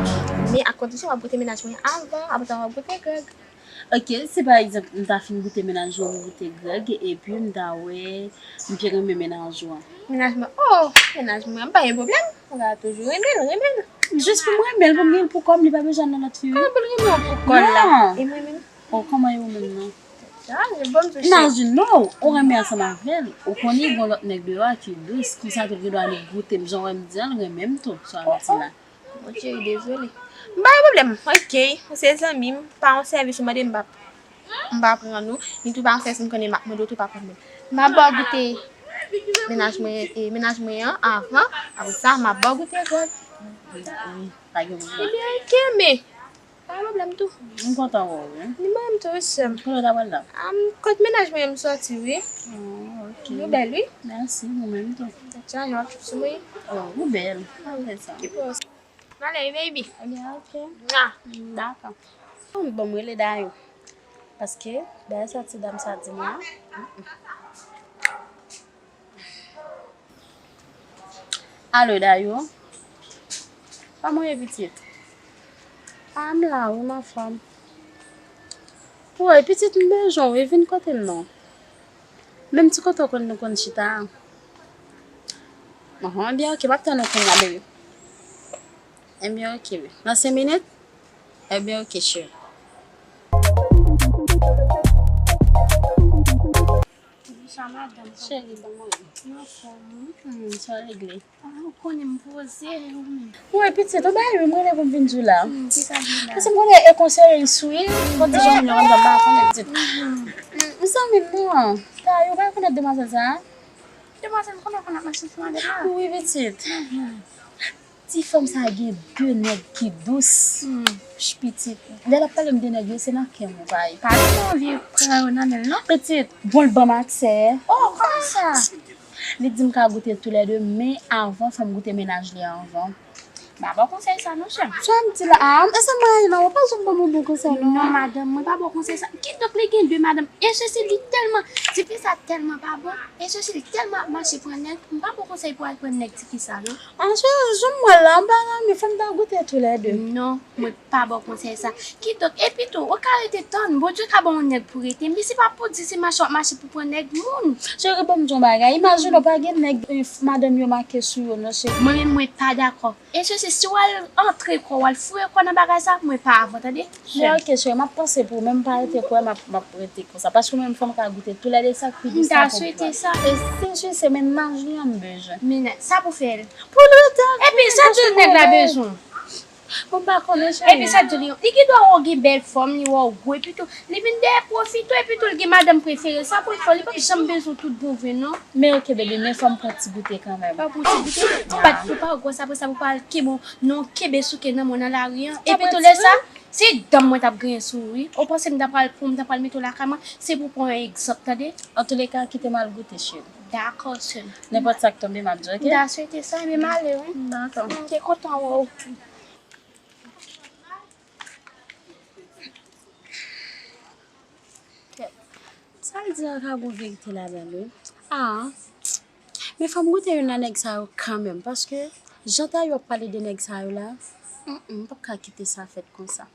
Men ak kondisyon, w ap goute mennaj mwen avan, apre sa w ap goute Grèg. Ok, si pa egzanp, m ta fin goute mennaj ou, m goute Grèg, epi m ta wè, m te renmen mennaj ou an. Mennaj mwen, oh, mennaj mwen, m pa gen pwoblèm. Mwen ka toujou renmen l, renmen l. Jis pou m renmen l, pou m gen l pou kò m, li pa bezwen nan lòt fi, wi. Ah, pou l renmen w pou kò l la. Non. E mwen menm? Oh, kòman e ou menm nan? Ah, je bon touche. Imajine non, ou renmen ansanm avè l, ou konnen gen lòt nèg deyò a ki dous, konsa tou l gen dwa annik goute m, jan w wè m di an, l renmen m tou, sou Haiti la. Bon, cheri, dezole. M pa gen pwoblèm. Ok, ou se zanmi m, pa yon sèvis ou mande m, m p ap, m p ap rann ou. Ni tou pa yon sèvis m konnen m ap mande w tou, pa pwoblèm. M ap ba w goute mennaj mwen, e, mennaj mwen an avan, apre sa, m ap ba w goute Grèg. Wi, pa gen pwoblèm. Ebyen, ok, men. Pa gen pwoblèm tou. M kontan wè w, wi. Ni mwen menm tou, wi, sè m. Kote w ta pral la? Am, kot mennaj mwen an m sòti, wi. Oh, ok. Nou bèl, wi. Mèsi, ou menm tou. Tèt chaje, w ap chouchou mwen. Oh, ou bèl. Pa vle sa. Ki pòs? M ale wi, baby. Ebyen, ok. Mwa. Dakò. Bon, m rele Dayou. Paske, dayè sa ti dam sa di mwen an. Alo, Dayou. Kòman w ye, pitit? A, m la, wi, m anfòm. Woy, pitit, m bezwen w, wi, vin kote m non. Menm ti kote w konn nou konn chita a. Ahn, ebyen, oke, m ap tann ou kounye a, baby. Ebyen, oke, wi. Nan senk minit? Ebyen, oke, cheri. Sa madanm, cheri, kòman w ye? M anfòm, wi. Hmm, sa w regle? Ah, ou konnen m poze, ou menm. Wi, pitit, ou bay wi, m rele pou m vin di w la. Hmm, ki sa di la? Paske m konnen e konseye l sou wi, pou di jan moun yo konn fè m pa konnen pitit. Hmm, mezanmi m nan. Sa yo pa rekonèt demwazèl sa a? Demwazèl, m konnen w konn ap mache sou madanm la. Wi, pitit. Ti fanm sa gen de nèg ki dous. Ch, pitit. Lè l ap pale m de nèg yo, se nan kè m ou pa ye. Pa gen anvi pran yo nan men l, non. Pitit, bon, l ban m aksè. Oh, kòman sa? Li di m ka goute toulède, men avan, fò m goute mennaj li anvan. M pa ba w konsèy sa, non, chè m. Sa m di la, ah, e sa m rayi la, ou pa janm ban mwen bon konsèy, non. Non, madanm, mwen pa ba w konsèy sa. Kidonk, li gen de madanm. E Cecil, li tèlman, tifi sa tèlman pa bon. E Cecil, li tèlman ap mache pran nèg. M pa ba w konsèy pou al pran nèg tifi sa, non. An, cheri, jan m wè l la, m pa nan men, fò m ta goute toulède. Non, mwen pa ba w konsèy sa. Kidonk, epi tou, ou ka rete tann, Bondye ka ba w yon nèg pou rete. Men se pa pou di se mache w ap mache pou pran nèg moun. Cheri, ban m di w yon bagay. Imajine w pa gen nèg, eh, madanm yo make sou yo, non, cheri. Mwen menm, mwen pa dakò. E Cecil, si w al antre kò w, w al foure kò w nan bagay sa, mwen pa avè w, tande? Men ok, cheri, m ap panse pou ou, men m pa rete kwè, m ap, m ap rete konsa. Paske mwen menm, fò m ka goute toulède sa k pi dous la pou m pran. M ta swete sa. E si jis se mennaj li an m bezwen. Men sa pou fè l. Pou leta. Epi sa di l nèg la bezwen. Bon, m pa konnen, cheri. Epi sa di li, li gen dwa wè w gen bèl fòm, li wè w gwo, epi tou, li vin dèyè pwofite w, epi tou, li gen madanm prefere, sa pou l fè w, li p ap janm bezwen w tout bon vre, non. Men ok, baby, men fò m pran ti goute kanmenm. Pa pran ti goute? Ou pa, ou pa gwòs apre sa, pou pa al kenbe w, non, kenbe souke nan men w nan lari an. Epi tou, lè sa, se dan m mwen t ap griyen sou ou, wi. Ou panse m ta pral, pou m ta pral mete w lakay mwen, se pou w pran yon egzanp, tande? Antouleka, kite m al goute, cheri. Dakò, sè m. Nenpòt sa k tonbe, m ap di w, ok? M ta swete sa, men m ale, wi. Dakò. M te kontan wè w. Kèt. Sa l di an ka gon verite ladan l, wi. Ah. Men fò m goute youn nan nèg sa yo kanmenm, paske jan ta yo ap pale de nèg sa yo la, mm, mm, m p ap ka kite sa fèt konsa.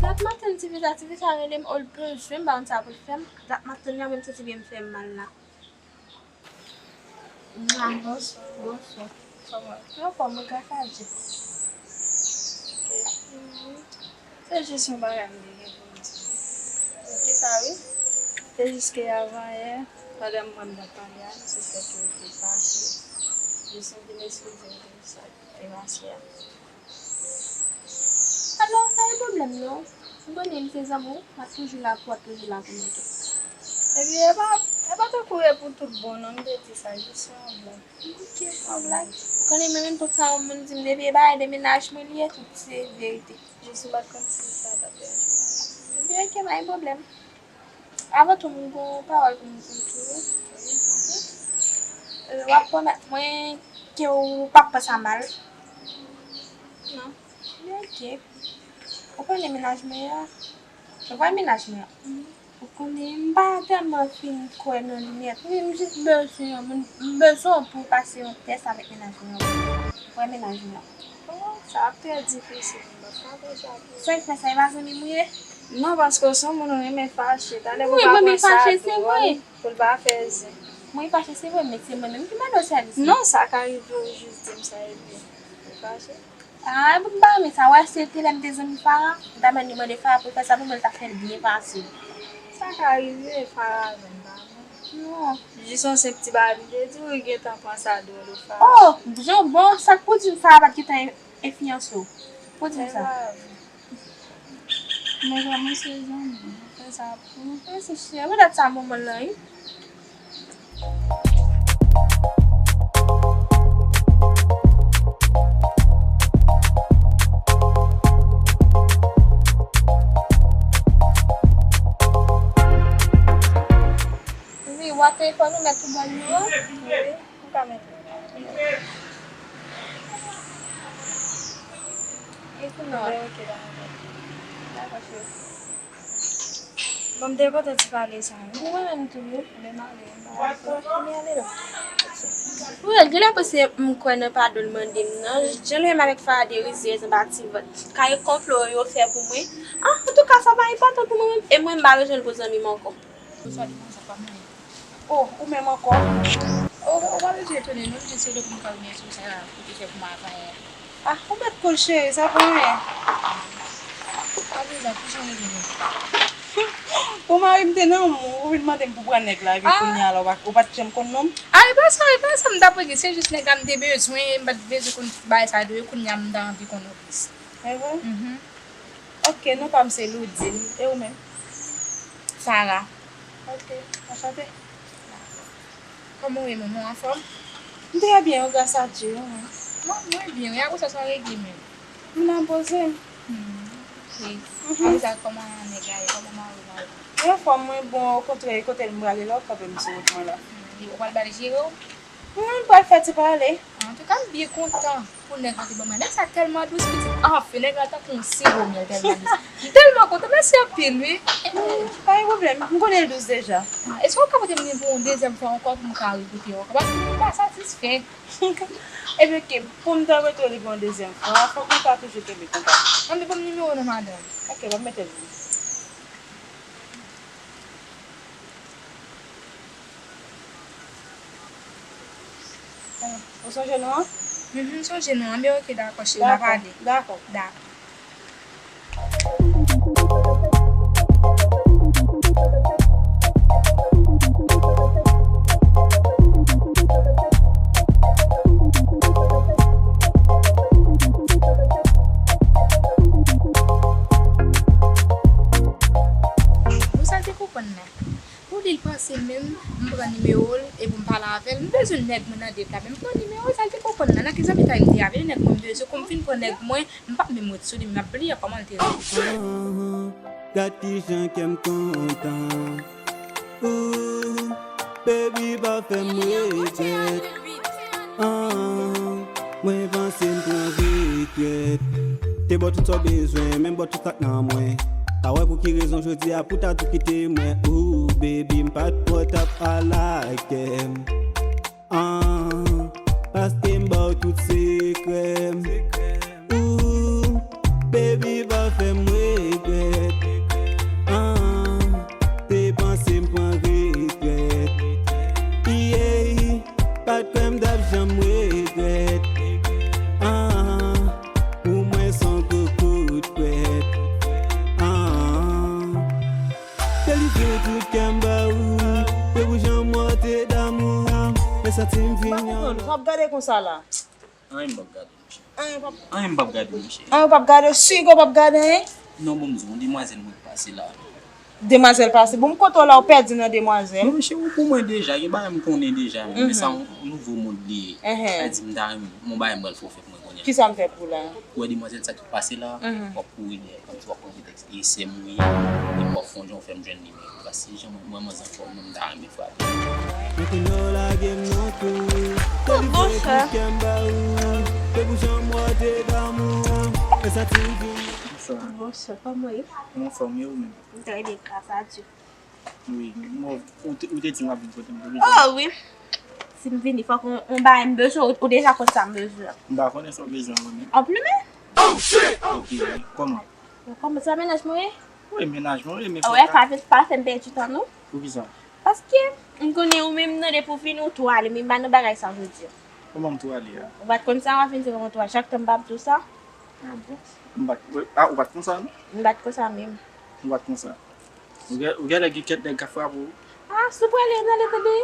Dat maten, tifi sa, tifi sa rele m, oh, l bezwen m, m pa konn sa pou l fè m. Dat maten, li anmenm santi byen m fè m mal la. Mwa, bonswa, bonswa. Kòman? Anfòm, mwen, gras a Dye. Ok. Mhm. Se jis yon bagay m te gen pou m di. Kisa, wi? Se jis ke avan yè, pandan m wè m t ap pale a li, se sa ke l te fache. Jis m vin eskize m pou sa k te pase a. Alò, pa gen pwoblèm non. Ou konnen m se zanmi w, m ap toujou la pou w, w ap toujou la pou mwen tou. Epi, e pa, e pa tankou e pou tout bon non, m te di sa, jis yon blag. Ok, yon blag. Ou konnen mwen menm tout sa yon moun di m depi e bagay de mennaj mwen li ye, tout se verite. Jis m pa t konn si sa t ap deranje w. Epi, ok, pa gen pwoblèm. Avan tou, m gon pawòl pou m di w tou. Wi, ok. Euh, w ap pwomèt mwen ke w p ap pran sa mal. Non. Li ok. Ou konnen mennaj mwen an? Ou wè mennaj mwen an? Mhm. Ou konnen m pa tèlman fin kwè nan li nèt. Wi, m jis bezwen yon moun, m bezwen w pou w pase yon tès avèk mennaj mwen an. Ou wè mennaj mwen an? Oh, sa ap trè difisil, m p ap ka fè sa pou ou. Sa w fè sa, e pa zanmi m ou ye? Non, paske w se yon moun ou renmen fache. Talè pou w pa pran sa dwòl, pou l pa fè zen. Mwen fache, se vre, men se mwen menm ki mande w sèvis. Non, sa ka rive w jis di m sa epi ou fache. Ah, m pa renmen sa. Wè, si te lè m te zanmi Farah, m ta mande, mande Farah pou l fè sa pou mwen, l ta fè l byen fasil. Sa ka rive, Farah menm pa bon. Non. Jis yon senp ti bagay m te di w, ou gentan pran sa dwòl ou Farah. Oh, jan bon, sa k pou di m Farah pa t gentan e, e fiyanse w? Pou di m sa. Men vrèman se zanmi. Fè sa pou nou. Mèsi cheri. Poutèt sa manman l lan wi. Wi, w a telefòn ou mèt ou ban nou an? Wi. Ou ka mete. E pou nou an? Ok, dakò. Dakò, cheri. Bon, m te kontan ti pale sa, wi. Pou mwen menm tou, wi. Mwen ale, m pa dakò. Mwen ale la. Wi, genlè panse m kwè nan padon l mande m nan. Jan l menm avèk Farah de rizèz anba ti vant. Kay konplo yo fè pou mwen. Ah, antouka, sa pa enpòtan pou mwen menm. E mwen, m pa bezwen l pou zanmi m ankò. Bonswa, li konsa pa mwen. Oh, ou menm ankò? Ou, ou pa bezwen etone non, m jis rele pou m ka remèsye w sa ou te fè pou m avan yè. Ah, ou mèt koul cheri, sa pa anyen. Pa bezwen, poukisa w rele m? Pou mari m te nan men w, ou vin mande m pou pran nèg la, epi kounye a la, ou pa, ou pa t janm konn non m? Ah, e pa sa, e pa sa m t ap regle, se jis nèg la m te bezwen, m pa t bezwen konn tout bagay sa yo, kounye a m ta anvi konn ou plis. E vre? Mhm. Ok, non pa m se Loudine. E ou menm? Sarah. Ok, anchante. Kòman w ye, manman, ou anfòm? M trè byen, wi, gras a Dye, ou menm? Mwen, mwen byen, wi, apre sa, sa w regle menm? M nan poze m. Hmm, ok. Mhm. Apre sa, kòman nèg la ye? Kòman mari w la ye? Li anfòm, mwen bon, okontrè, kote l m prale la, w kanpe m sou wout mwen la. Hmm, ou pral ba l jere w? Hmm, m pral fè ti pale. Antouka, m byen kontan pou nèg la te ban mwen. Nèg sa tèlman dous, pitit. Anfen, nèg la tankou yon siwo myèl, tèlman dous. M tèlman kontan, mèsi anpil, wi. Pa gen pwoblèm, m konnen l dous deja. Ah, èske w ka pote m li pou yon dezyèm fwa ankò pou m ka rekoute w ankò? Paske m pa satisfè. Ebyen, ok, pou m ta rete li pou yon dezyèm fwa, fòk nou ta toujou kenbe kontak. Ann, ban m nimewo w non, madanm. Ok, m ap mete l pou ou. Ou sonje non an? Mhm, m sonje non an. Anben, ok, dakò, cheri, n a pale. Dakò. Dakò. Ou sa l te konprann la? Pou li, l panse menm m pran nimewo l e pou m pale avè l, m bezwen nèg mwen nan det la, men m pran nimewo l, sa l te konprann la, nan ki zanmitay m te avè li, nèg mwen m bezwen, kou m fin pran nèg mwen, m p ap menm ret sou li, m ap bliye kòman l te rele. Gad kijan kè m kontan. Ooh, baby, pa fè m regrèt. Ah, mwen panse m pran retrèt. Te ba w tout sa w bezwen, menm ba w tout sa k nan mwen. Pa wè pou ki rezon jodi a pou ta tou kite mwen. Ooh, baby, m pa t pwòp t ap alakè m. Ah, paske m ba w tout sekrè m. Ooh, baby, pa fè m regrèt. Ah, te panse m pran retrèt. Yeah, pa t kwè m t ap janm regrèt. Ah, pou mwen s on gwo kout pwèt. Ah, delivre tout kè m ba ou. Se pou jan m wè w te damou. Mwen santi m vin yon. M pa konprann, w ap gade konsa la. Anyen m p ap gade, monchè. Anyen p ap Anyen m p ap gade, monchè. Anyen w p ap gade, sigo w p ap gade, hein? Non, bon, m di w, yon demwazèl mwen pase la. Demwazèl pase. Bon, m kontan w la, w pèdi nan demwazèl. Non, monchè, ou pou mwen deja, gen bagay m konnen deja, men sa yon nouvo mond li ye. Sa di m ta renmen, m yon bagay m pral fè w fè pou mwen kounye a. Kisa m fè pou la? Ou wè demwazèl sa ki pase la, w ap kouri dèyè l, kòmsi w ap pran pretèks e sè m ou ye, epi w ap fè yon jan w fè m jwenn li. Paske jan mwen, mwen, mwen anfòm, mwen, m ta renmen frape. Mwen konnen w lage m nan kou. Delivre tout kè m ba ou. Se pou jan m wè w te damou. E santi m vin. Bonswa. Bonswa, kòman w ye? Mwen anfòm, e ou menm? M trè byen, gras a Dye. Wi, mwen, ou te, ou te di m ap vin kote m pou vin. Oh, wi. Si m vini, fòk yon, yon bagay m bezwen, ou, ou deja konn sa m bezwen. M pa konnen sa w bezwen mwen menm. Anplimen? Ok, kòman? Kòman sa mennaj mwen ye? Wi, mennaj mwen ye, men. Wè, pa fè, pa fè m pèdi tan, non. Poukisa? Paske m konnen ou menm nan depi w vini, ou tou ale, men m pa nan bagay sa jodi a. Kòman m tou ale a? Ou pa t konn sa, w ap vin di kòman tou ale. Chak tan m pa ap di w sa. Ah bon? M pa t, ah, ou pa t konn sa, non? M pa t konn sa menm. Ou pa t konn sa? Ou gen, ou genlè gen kèk nèg k ap frape w. Ah, si w prale, nan leta de.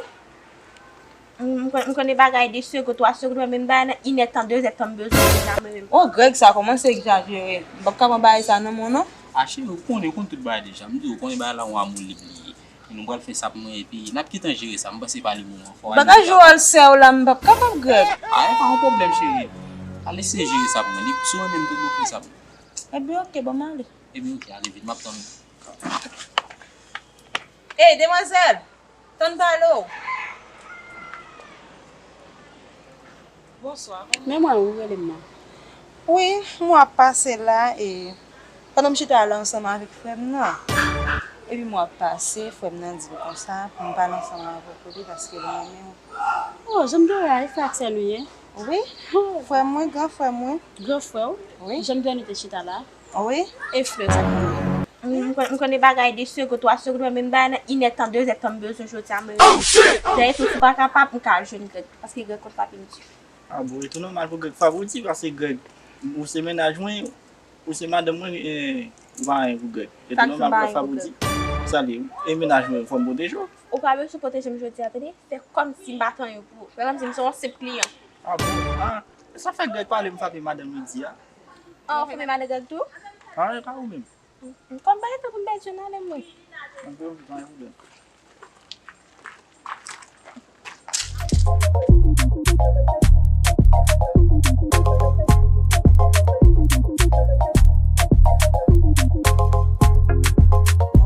M, m konn, m konn de bagay de segon, twa segon, men m bay nan inèdtan, dezèdtan m bezwen deja mwen menm. Oh, Greg, sa kòmanse egzajere. M p ap ka pran bagay sa nan men w, non. Ah, cheri, ou konnen, ou konn tout bagay deja. M di w, ou konnen bagay la yon amou lib li ye. E nou pral fè sa pou mwen, epi n ap gentan jere sa. M panse pa le moman. Fò w al. Bagay jou al sè w la, m p ap kapab, Greg. Ah, e pa yon pwoblèm, cheri. Al eseye jere sa pou mwen. Depi si w renmen m, tout bon, fè sa pou mwen. Ebyen, ok, ban m ale. Ebyen, ok, ale vit, m ap tann ou. Ey, demwazèl! Tann pale w. Bonswa, kòman? Men mwen, ou rele m nan. Wi, m wè w ap pase la, e pandan m chita la ansanm avèk frè m nan, epi m wè w ap pase, frè m nan di m konsa pou m pale ansanm avèk ou tou, paske l renmen w. Oh, jan m te wè a, e frè ak sè nou ye? Wi, frè mwen, gran frè mwen. Gran frè w? Wi. Jan m te wè nou te chita la? Wi. E flè sa k nan men w? M, m konn, m konn de bagay de segonn, twa segonn, men m bay nan inèdtan, dezèdtan m bezwen jodi a, mwen rele. Dayè tou, si w pa kapab, m ka al jwenn Greg, paske Greg konn pa pi m di. Ah bon, e tou nòmal pou Greg fè w di, paske Greg, ou se mennaj mwen, ou se madanm mwen, e, ou pa anyen pou Greg. E tou nòmal pou Greg fè w di. Sa li, e mennaj mwen, fò m pwoteje w. Ou pa bezwen pwoteje m jodi a, tande? Fè kòmsi m pa t anyen pou ou. Fè kòmsi m se yon senp kliyan. Ah bon? Ah, sa fè Greg pale m frape madanm Lidi a. Ah, ou frape madanm Greg tou? Ah, e pa ou menm. Kòm pa gen tan pou m pèdi nan men mwen. Ok, ok, pa gen pwoblèm.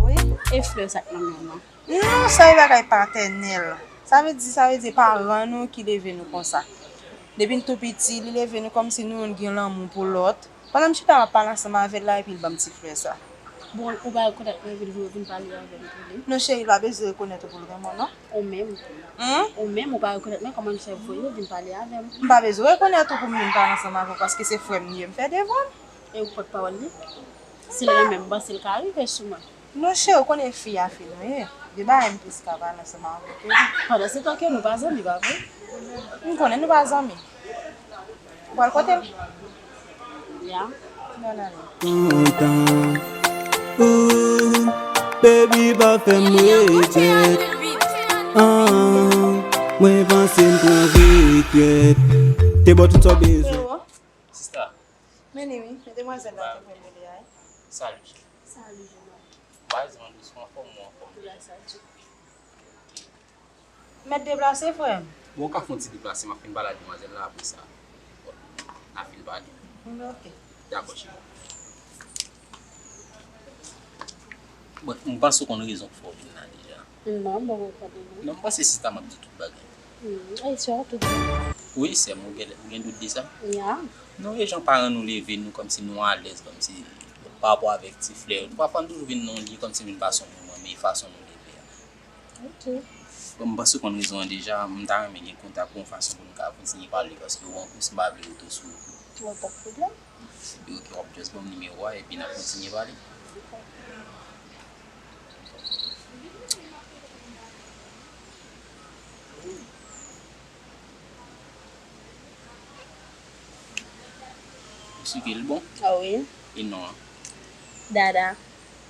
Wi, e flè sa k nan men w lan. Non, sa e bagay patènèl. Sa vle di, sa vle di paran nou ki leve nou konsa. Depi n tou piti, li leve nou kòmsi nou youn gen lanmou pou lòt. Pandan m chita m ap pale ansanm avè l la, epi l ban m ti flè sa. Bon, ou pa rekonèt mwen, epi l voye w vin pale avè m tou li? Non, cheri, l pa bezwen rekonèt ou pou l renmen w, non. Ou menm tou. Hum? Ou menm, ou pa rekonèt mwen, kòman l fè voye w vin pale avè m? M pa bezwen rekonèt ou pou m vin pale ansanm avè w, paske se frè m li ye, m fè devan m. E ou pòt pawòl li? Si l renmen m, m panse l ka rive sou mwen. Non, cheri, ou konnen fi a fi nou ye. Gen bagay m plis ka pale ansanm avèk yo. Pandan se tan ke nou pa zanmi, pa vre? M konnen nou pa zanmi. Ou pral kote l? Ya. Bon, ale. Kontan. Ooh, baby, pa fè m regrèt. Ah, mwen panse m pran retrèt. Te ba w tout sa w bezwen. Sista. Men li wi, men demwazèl la te fè m rele a. Salut. Salut, jeune homme. Baz, mwen dous, ou anfòm, ou anfòm. Tout la sa di. Mèt deplase, frè m. Bon, ou ka fè yon ti deplase, m ap fin pale ak demwazèl la, apre sa, bon, n a fin pale. Bon, ok. Dakò, cheri. Bon, m panse w konn rezon k fè w vin la deja. Non, m poko konnen, non. Non, m panse sista m ap di tout bagay. Hmm, e sè w tout bagay. Wi, sè m, ou gen, ou gen dout de sa? Ya. Non, e jan paran nou leve nou, kòmsi nou alèz, kòmsi pa rapò avèk ti flè yo. Pafwa, nou toujou vin nan yon lye kòmsi vin pase yon moman, men e fason nou leve a. Ok. Bon, m panse w konn rezon an deja, m ta renmen gen kontak ou yon fason pou nou ka kontinye pale, paske ou an plis, m pa vle rete sou wout ou. Bon, pa gen pwoblèm. Epi, ok, w ap just ban m nimewo a, epi n ap kontinye pale. Èske l bon? Ah wi. E non an? Dada.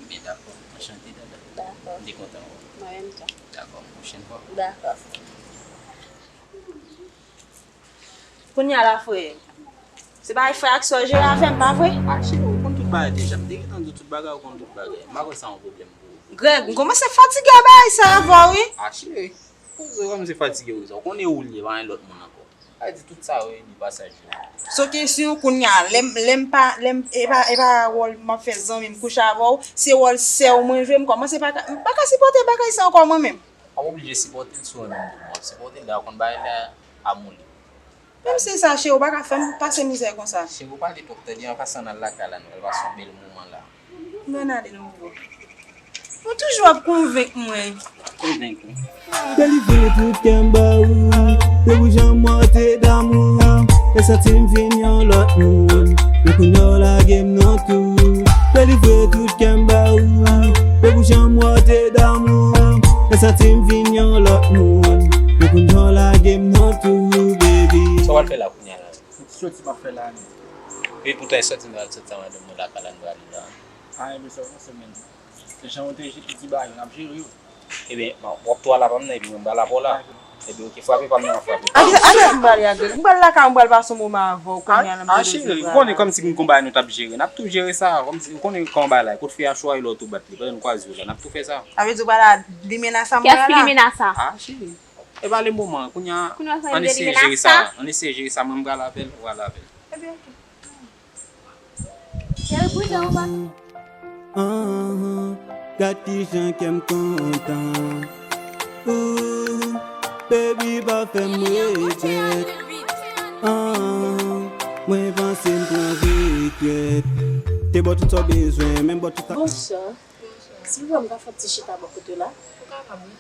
Ebyen, dakò. Anchante, Dada. Dakò. M te kontan wè w. Mwen menm tou. Dakò, pwochèn fwa. Dakò. Kounye a la, frè, se bagay frè ak sè w jere avè m, pa vre? Ah, cheri, ou konn tout bagay deja. M te gentan di w tout bagay, ou konn tout bagay. M pa kwè sa yon pwoblèm pou ou. Greg, m kòmanse fatige a bagay sa avè w, wi. Ah, cheri, poze w, kòmanse fatige wi sa. Ou konnen ou l ye, pa gen lòt moun ankò. Sa vle di tout sa yo, li pasajè. So kesyon kounye a, lè m, lè m pa, lè m, e pa, e pa wòl m ap fè zanmi m kouche avè w, se wòl sè w mwen jwe, m kòmanse pa ka, m pa ka sipòte bagay sa ankò mwen menm. W ap oblije sipòte l si w renmen m tou. W ap sipòte l, lè w konn bagay la, amou li. Menm si sa, cheri, w pa ka fè m pase mizè konsa. Cheri, ou pale twòp, tande, ann pase ann al lakay la, nou pral pase yon bèl moman la. M ann ale non, bro. Ou toujou ap konvenk mwen. Konvenk ou. Delivre tout kè m ba ou. Depi jan m wè w te damou. E santi m vin yon lòt moun. Men kounye a w lage m nan tou. Delivre tout kè m ba ou. Depi jan m wè w te damou. E santi m vin yon lòt moun. Men kounye a w lage m nan tou, baby. Sa w al fè la kounye a la? Soti m ap fè la menm. Wi, poutan e soti nou al soti sa madanm nou lakay la nou prale la. Ah, ebyen sa w panse menm. Se jan w te di bagay yo, n ap jere yo. Ebyen, w ap tou al apa m nan, epi mwen m pral apa w la. Ebyen, ok, frape pa m nan, frape. Atè, atè, m prale a Greg. M pral lakay ou, m pral pase yon moman avè w kounye a, lè m te bezwen prale. Ah, cheri, ou konnen kòmsi m gon bagay nou t ap jere. N ap tou jere sa, kòmsi, ou konnen kòman bagay la ye. Kote fè a cho a, e lè w tou bat li. Pandan n kwaze yo la, n ap tou fè sa. Sa vle di ou pral a limena sa m wè la? Kiyès ki limena sa? Ah, cheri. E pa le moman, kounye a, ann eseye jere sa, ann eseye jere sa, mwen m pral avè l, ou pral avè l. Ebyen, ok. Cheri, pridan ou pa. Ah, gad kijan kè m kontan. Ooh, baby, pa fè m regrèt. Ah, mwen panse m pran retrèt. Te ba w tout sa w bezwen, menm ba w tout sa. Bonswa. Silvouplè, m ka fè yon ti chita bò kote w la? Ou kapab, wi.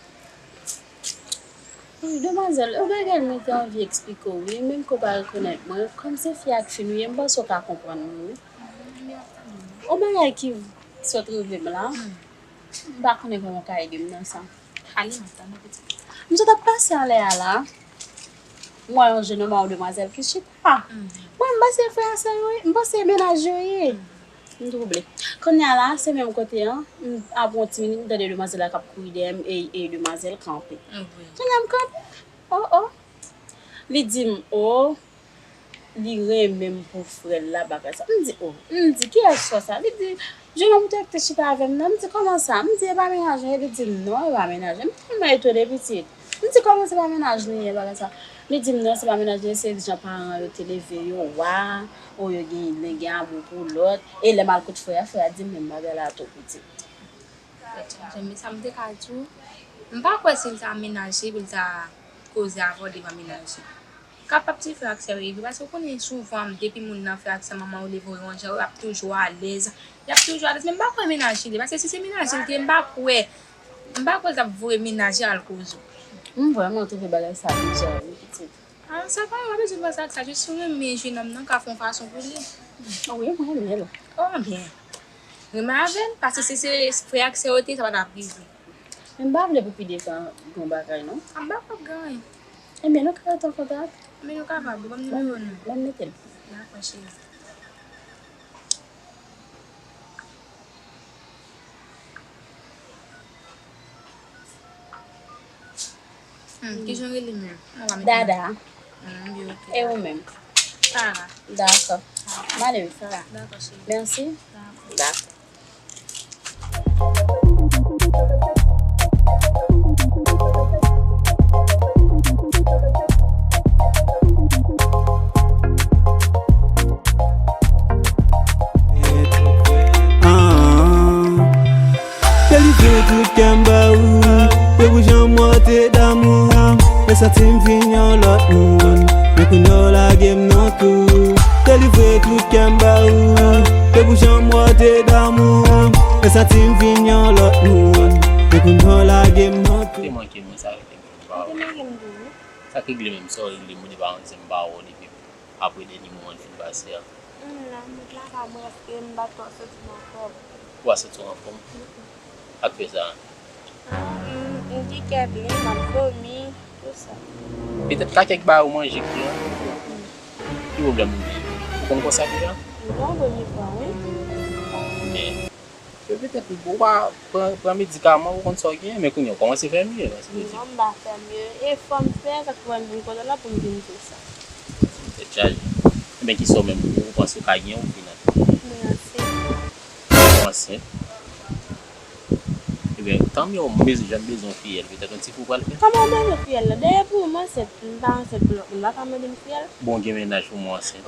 Wi, demwazèl, yon bagay mwen te anvi eksplike w, wi, menm ke w pa rekonèt mwen, kòm se fi ak fi nou ye, m panse w ka konprann mwen, wi. Yon bagay ki, Sot rive m la. M pa konnen kòman w ka ede m nan sa. Ale, m ap tann ou, pitit. M sot ap pase anlè a la. M wè yon jenòm ak yon demwazèl ki chita. Mwen, m panse frè a sè yo ye, m panse mennaj yo ye. M twouble. Kounye a la, se menm kote an, m ap yon ti minit, m tande demwazèl la k ap kouri dèyè m, e, e demwazèl kanpe. Kounye a m kanpe. Oh, oh. Li di m, oh, li renmen m pou frè l la, bagay sa. M di, oh, m di, kiyès sè sa? Li di, jenòm ou te, te chita avè m nan. M di, kòman sa? M di, e pa mennaj nou ye? Li di m, non, e pa mennaj nou. M tèlman etone, pitit. M di, kòman se pa mennaj nou ye, bagay sa? Li di m, non, se pa mennaj nou ye, se jan paran yo te leve yo wa, o yo gen, gen amou pou lòt. E lè m al kot frè a, frè a di m menm bagay la tou, pitit. Tèt chaje, men sa m te ka di w, m pa kwè si l ta mennaj li pou l ta koze avè w devan mennaj li. Kapab ti frè ak sè yo ye vre, paske w konnen souvan depi moun nan frè ak sè manman yo leve yo yon jan, y ap toujou alèz, y ap toujou alèz, men m pa kwè mennaj li ye, paske si se mennaj li te ye, m pa kwè, m pa kwè l t ap voye mennaj li al koze w. M vrèman twouve bagay sa bizar wi, pitit. Ah, sa pa, w pa bezwen panse ak sa, jis ou renmen jenòm nan, ka fè yon fason pou li. Wi, mwen renmen l. Oh, byen. Renmen avè l, paske si se frè ak sè yo te ye, sa pa t ap rive. Men m pa vle pou pi devan gen yon bagay, non. Ah, m pa kwè ap gen anyen. Ebyen, nou ka rete an kontak? Men nou kapab, ban m nimewo w non. Ban m mete l. Dakò, cheri. Hmm, kijan w rele menm? Dada. Hmm, m byen, ok. E ou menm? Sara. Dakò. M ale wi, Sara. Dakò, cheri. Mèsi. Dakò. Dakò. Ah, delivre tout kè m ba ou, se pou jan mwen te damou, e santi m vin yon lòt moun, men kounye w lage m nan tou. Delivre tout kè m ba ou, se pou jan mwen te damou, e santi m vin yon lòt moun, men kounye w lage m nan tou. Te manke mwen sa, rete m pa wè. Ou te manke m tou, wi. Sa k regle menm, sa w regle m, ou te pa rann se m pa wè w depi apre dènye moman n fin pase a. M nan, m ret lakay mwen, paske m pa twò santi m anfòm. Ou pa santi w anfòm? Mm-mm. Sa k fè sa? Ah, m, m gen kè plen, m ap vomi, tout sa. Petèt ka kèk bagay ou manje ki an? Mm-mm. Ki pwoblèm ou genyen? Ou konn konsa deja? Non, premye fwa, wi. Men, Yo petèt ou pa pran, pran medikaman, ou konn sa w genyen, men kounye a w kòmanse fè mye, paske. Non, m pa fè mye. E fò m fè, sa k fè m vin kote w la pou m vin di w sa. Tèt chaje. Ebyen, kisa w menm, ou panse w ka genyen, ou vin ak? Mwen ansent. Ou ansent? Ebyen, tanmye, m bezwen, jan m bezwen yon fiyèl, petèt yon ti kou pral fèt. Kòman w bezwen fiyèl la? Dayè pou ou m ansent, m pa ansent pou lòt moun, m pa ka mande m fiyèl. Bon, gen mennaj pou mwen ansent.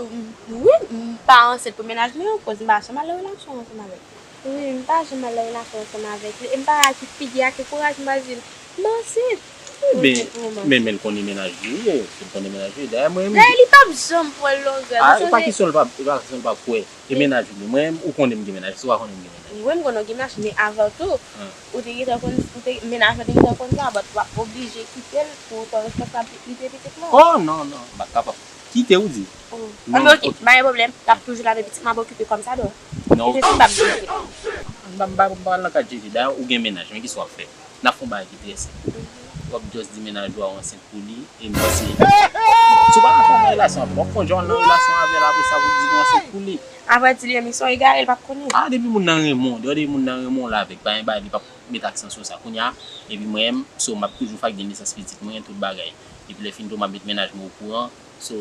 Wi, m pa ansent pou mennaj mwen, akoz m pa janm al nan relasyon ansanm avèk li. Wi, m pa janm al nan relasyon ansanm avèk li. E m pa wè ak ki figi, ak ki kouraj m pral di l m ansent. Ebyen, men, men l konnen mennaj li ye, si l konnen mennaj li ye. Dayè, mwen menm. Dayè, li p ap janm pran l longè. A, e pa kesyon l p ap, e pa kesyon l p ap kwè. E mennaj li, mwen menm, ou konnen m gen mennaj, si w pa konnen m gen mennaj. Wi, m konnen w gen mennaj, men avan tou, ou te gentan konn, ou te, mennaj lan te gentan konn sa, but w ap oblije kite l pou w pran responsablite pitit lan. Oh, non, non, m pa kapab. Kite ou di? Oh. Non, ok, pa gen pwoblèm. L ap toujou la, men pitit mwen ap okipe kòm sa dwa. Non. Se sa m p ap di. M pa, m pa, m pa nan kad Jezi. Dayè, ou gen mennaj, men kisa w ap fè? N ap fè yon bagay ki trè senp. W ap just di mennaj ou a w ansent pou li, e m panse. Si w pa nan fè yon relasyon avè l, w ap konn jan w al nan relasyon avè l, apre sa, pou w di w ansent pou li. Avrèdi, li menm, li se yon egare, li p ap konnen. Ah, depi moun nan renmen w, depi moun nan renmen w la avèk, pa gen bagay, li p ap met aksan sou sa. Kounye a, epi mwen menm, so, m ap toujou fè ak de nesans pitit mwen, tout bagay. Epi lè fini tou, m ap met mennaj mwen okouran. So,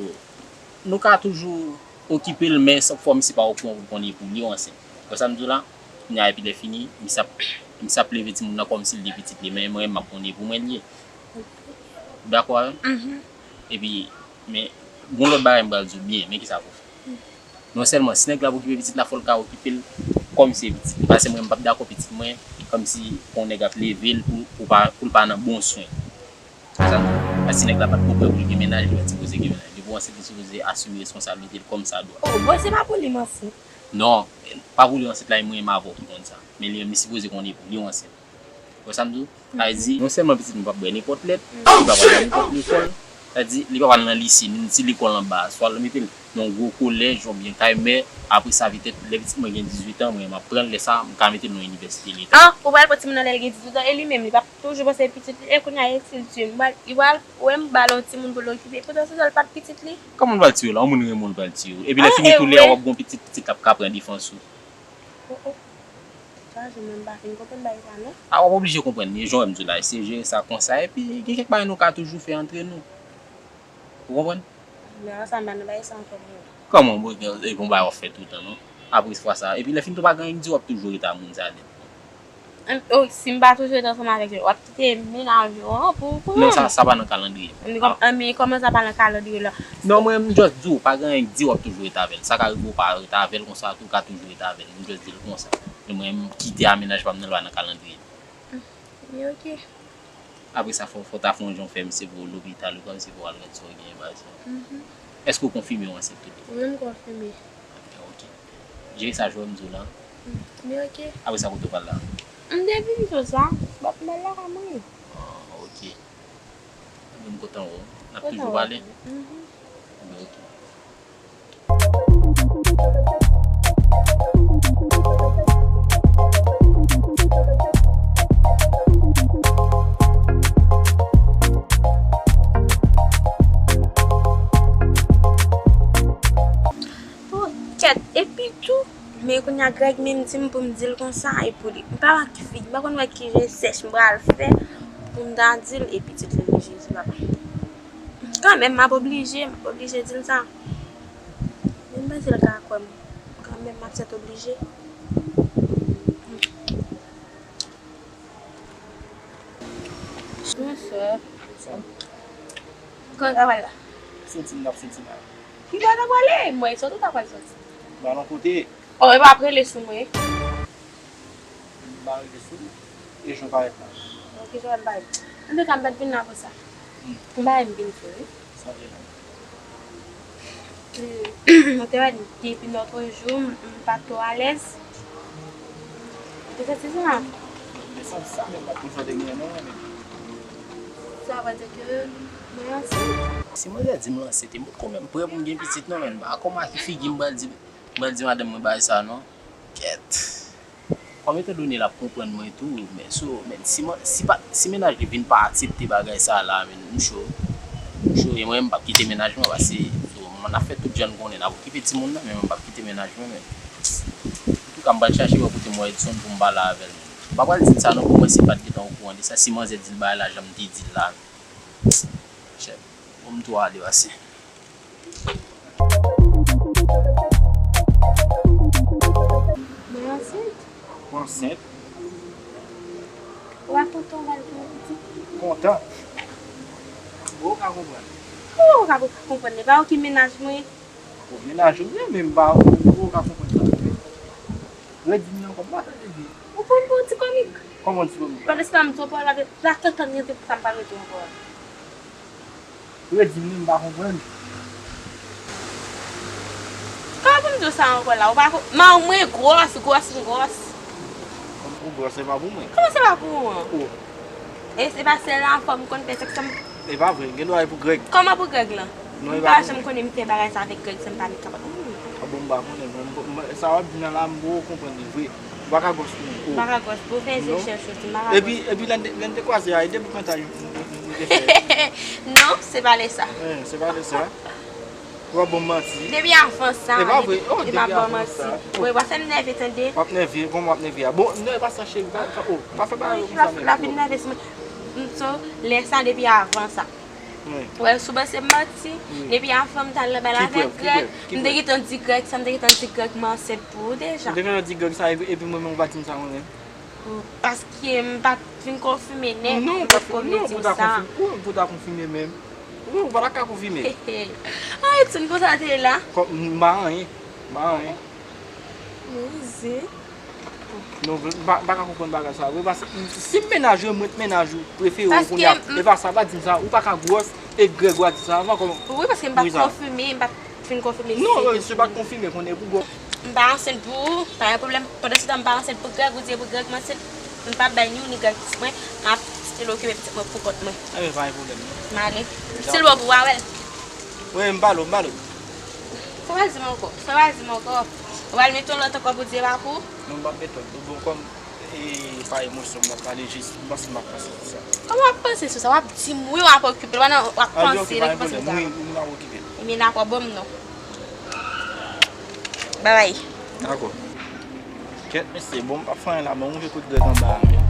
nou ka toujou okipe l, men san fò misye pa okouran pou l konnen pou li w ansent. Wè sa m di w la? Kounye a, epi lè fini, misye ap, misye ap leve timoun nan kòmsi l te pitit li, men mwen menm, m ap konnen pou mwen li ye. Ou dakò avè m? Epi, men, gon lòt bagay m pral di w byen, men kisa pou w fè. Non sèlman, si nèg la ap okipe pitit la, fò l ka okipe l kòmsi se pitit li. Paske mwen, m p ap dakò pitit mwen, kòmsi yon nèg ap leve l pou, pou pa, pou l pa nan bon swen. Sa, paske nèg la pa t ko prè pou l gen mennaj, li pa t sipoze gen mennaj. Depi w ansent, li sipoze asime responsablite l kòm sa dwa. Oh, bon, se pa pou li m ansent. Non, pa pou li w ansent la, e mwen menm avè w ki konn sa. Men li menm, li sipoze konnen pou li w ansent. Wè sa m di w? Sa vle di, non sèlman pitit mwen p ap bwè nenpòt lèt, li p ap al nan nenpòt lekòl, Sa di, li pa pral nan lise, ni ti lekòl anba, swa l mete l nan yon gwo kolèj oubyen kay mè, apre sa petèt, lè pitit mwen gen dizuit an, mwen m ap pran l, lè sa, m ka mete l nan yon inivèsite leta. An, ou pral pran timoun nan lè l gen dizuit an, e li menm, li p ap toujou panse pitit li, e kounye a, e si l tiye m, m pral, li pral, ou wè m ba l yon timoun pou l okipe, poutan se sèl pa t pitit li. Kòman l pral tiye w la? Yon moun renmen w, l pral tiye w. Epi lè fini tou, lè a w ap gen yon pitit, pitit la ap ka pran defans ou. Oh, oh. Sa, jan mwen m pa fin konprann bagay sa, non. A, w ap oblije konprann li, jan w wè m di w la, eseye jere sa konsa, epi gen kèk bagay nou ka toujou fè antre nou. Ou konprann? Men sa, m pa nan bagay sa ankò, non. Kòman, bon, e bon bagay w ap fè toutan, non? Apre fwa sa, epi lè fini tou, pa gen anyen k di w ap toujou rete a moun sa nèt. An, oh, si m pa toujou rete ansanm avèk yo, w ap kite mennaj ou an pou, pou... Non, sa, sa pa nan kalandriye. An, men kòm-, an, men kòman sa pa nan kalandriye la? Non, mwen, m just di w, pa gen anyen k di w ap toujou rete avè l. Sa ka rive w pa rete avè l konsa, tou w ka toujou rete avè l. M just di l konsa. Men mwen, m kite a mennaj pa m nan, l pa nan kalandriye. Men oke. Apre sa, fò, fò w ta fè yon jan w fè misye voye w lopital, ou kòmsi pou w al wè sa w genyen, bagay sa. Mhm. Èske w konfime w ansent tou? Wi, m konfime. Ok. Jere sa, jan w wè m di w la. Mm, men oke. Apre sa, kote w pral la? M te vin konsa, m ap m al lakay mwen. Ah, ok. Ebyen, m kontan wè w. N ap toujou pale? Mhm. Ebyen, ok. Oh, kèt, epi tou, men kounye a Greg menm di m pou m di l konsa, e pou li. M pa wè ki figi, m pa konn wè ki je sèch m pral fè pou m ta di l, e pitit li, Jezi papa. Kanmenm, m ap oblije, m ap oblije di l sa. Men m panse l ka kwè m. Kanmenm, m ap sèt oblije. Bonswa. Bonswa. Kòman w pral la? Soti, m t ap soti la. Ki bò w ta prale? Mwen soti, w ta pral soti. M al yon kote. Oh, e pa ap rele sou mwen. M pa rele sou ou. E jan w parèt la. Ok, jan w parèt. Antouka, m pa t vin la pou sa. Hmm. M pa renmen vin sou ou. Sa vle la. Hmm. Mwen te wè depi lòt jou, m, m pa t twò alèz. Ou te santi sa? M te santi sa, men m pa t konn sa w te genyen non, men. Sa vle di ke mwen ansent? Si manzè di m l ansent, m potko menm prè pou m gen pitit non, men m pa konn a ki figi m pral di, m pral di madanm mwen bagay sa non. Kèt. Kòm etandone l ap konprann mwen tou, men so, men si mwen, si pa, si mennaj li vin pa aksepte bagay sa la, men m cho. M cho, e mwen, m p ap kite mennaj mwen, paske so, n ap fè tout jan n konnen, n ap okipe timoun nan, men mwen, m p ap kite mennaj mwen, men. Antouka, m pral chache wè kote m wè Edson pou m pale avè l, men. M pa pral di l sa non, pou mwen, si l pa t gentan okouran de sa, si manzè di l bagay la, jan m te di l la, men. Chè, bon, m tou ale, pase. Mwen ansent. Ou ansent? Ou pa kontan w pral gen yon pitit? Kontan. Bon, ou ka konprann. Kòman ou ka konprann? E pa ou ki mennaj mwen? Bon, mennaj ou, men, men m pa, ou ka konprann sa. Redi m nan ankò, m pa tande byen. Ou konn pou ti komik? Kòman ti komik? Pandan se tan m twò pale avè, la tantan rete pou sa m pa rete ankò. Redi m non, m pa konprann. Kòman pou m di w sa ankò la? Ou pa ko-, men mwen gwòs, gwòs, m gwòs. Kòm ou gwòs, se pa pou mwen. Kòman se pa pou ou an? Oh. E se pa sèl anfòm m konn fè sèks m. E pa vre, gen dwa e pou Greg. Kòman pou Greg lan? Non, e pa pou mwen. M pa janm konnen m fè bagay sa avèk Greg san m pa mete kapòt. Hmm. Ah bon, m pa konnen, mwen, m, m, sa w ap di m nan la, m poko konprann li vre. Ou pa ka gwòs pou mwen. Ou pa ka gwòs pou w fè je chèch ou, ti, m pa ka gwòs pou ou. Epi, epi lè n te, lè n te kwaze a, e de bout kanta nou, nou, nou te fè. Non, se pa lè sa. Eh, se pa lè sa. Ou ap ban m manti. Depi avan sa, e pa vre. Oh, depi avan sa. Wi, w ap fè m nève, tande. W ap nève, kòman w ap nève a? Bon, non, e pa sa, cheri, pa, pa, oh, pa fè bagay yo konsa, men. Wi, w ap fin nève sou mwen. M so, lè sa, depi avan sa. Wi. Wè, sou panse m manti. Wi. Depi avan m t al nan bal avèk Greg, m te gentan di Greg sa, m te gentan di Greg m ansent pou ou deja. Ou te gentan di Greg sa, epi, epi mwen menm ou pa di m sa mwen menm? Paske m pa t fin konfime nèt, m pa t ko vle di w sa. Non, ou pa t konfime, ou pou ta konfime menm. Ou, ou pa ta ka konfime. Ay, Edson, konsa te ye la? Kò, m pa anyen, m pa anyen. Mwen zen. Non, m pa, m pa ka konprann bagay sa vre, paske si m mennaj ou, mwen t mennaj ou, prefere w kounye a. E pa sa, pa di m sa, ou pa ka gwòs, e Greg w a di sa avan, kòman? Wi, paske m pa t konfime, m pa t fin konfime si. Non, se pa t konfime, konnen pou gwòs. M pa ansent pou ou, pa gen pwoblèm. Pandan se tan m pa ansent pou Greg, ou di e pou Greg m ansent. M p ap bay ni ou ni Greg plis mwen. M ap Li okipe pitit mwen pou kont mwen. Ebyen, pa gen pwoblèm, non. M ale. Si l bon pou w, w a wè l. Wi, m pale w, m pale w. Sa w al di m ankò? Sa w al di m ankò? Ou al mete yon lòt ankò pou di e pa pou ou? Non, m p ap mete lòt. Bon, kòm e pa emosyon m ap pale, jis m panse m ap panse sou sa. Kòman w ap panse sou sa? W ap di m wi, w ap okipe l, pandan w ap panse, w ap panse sou sa. Wi, m ap okipe l. Ebyen, dakò, ban m non. Babay. Dakò. Kèt, mesye, bon, m p ap fè anyen la, men yon vye kout grèg anba a, men.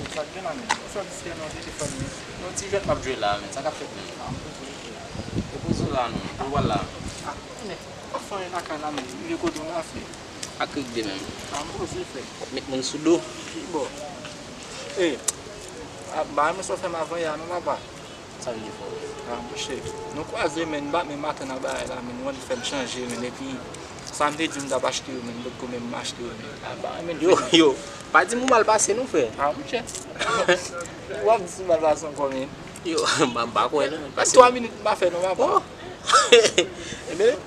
Sa k gen la, men? Sa distrè nan telefòn, men? Yon ti jwèt m ap jwe la, men. Sa k ap fèt, men? Ah, m poze w la. Ou poze w la, non. Ou wè la. Ah, men, w ap fè anyen lakay la, men. Rive kote w la, frè. Ak krik de menm. Ah, m poze, frè. W ap met moun sou do. Ki bò? E, a, ba, men sa w fè m avan yè a, non, papa. Sa vle di fò. Ah, monchè, nou kwaze, men, m pa menm atann a bagay la, men, ou annik fè m chanje, men, epi sa m te di m t ap achte yo, men, m potko menm achte yo, men. Ah, ba, men, yo, yo, pa di m ou mal pase non, frè. Ah, monchè. W ap di si m mal pase ankò, men. Yo, m pa, m pa kwè non, men, pase twa minit m pa fè non, papa. Oh. Ebyen,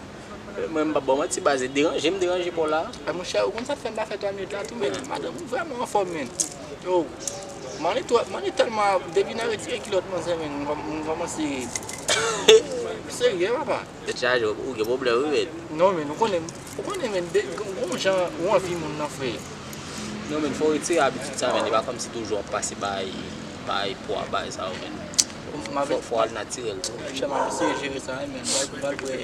mwen, m p ap ba w manti, baz, e deranje m deranje pa w la. Ah, monchè, ou konn sa k fè m pa fè twa minit la tou, men madanm ou vrèman anfòm, men. Yo, m annik twò, m annik tèlman, depi nan retire kilòt manzè, men, m kòm-, m kòmanse serye, papa. Tèt chaje, ou gen pwoblèm, wi, men. Non, men, ou konnen, ou konnen, men, de, gon, gon jan ou anvi moun nan, frè. Non, men, fò w retire abitid sa, men, e pa kòmsi toujou w ap pase bay, bay pwa, bay sa yo, men. Fò, fò w al natirèl tou, men. Monchè, m ap eseye jere sa, wi, men, m pral, m pral wè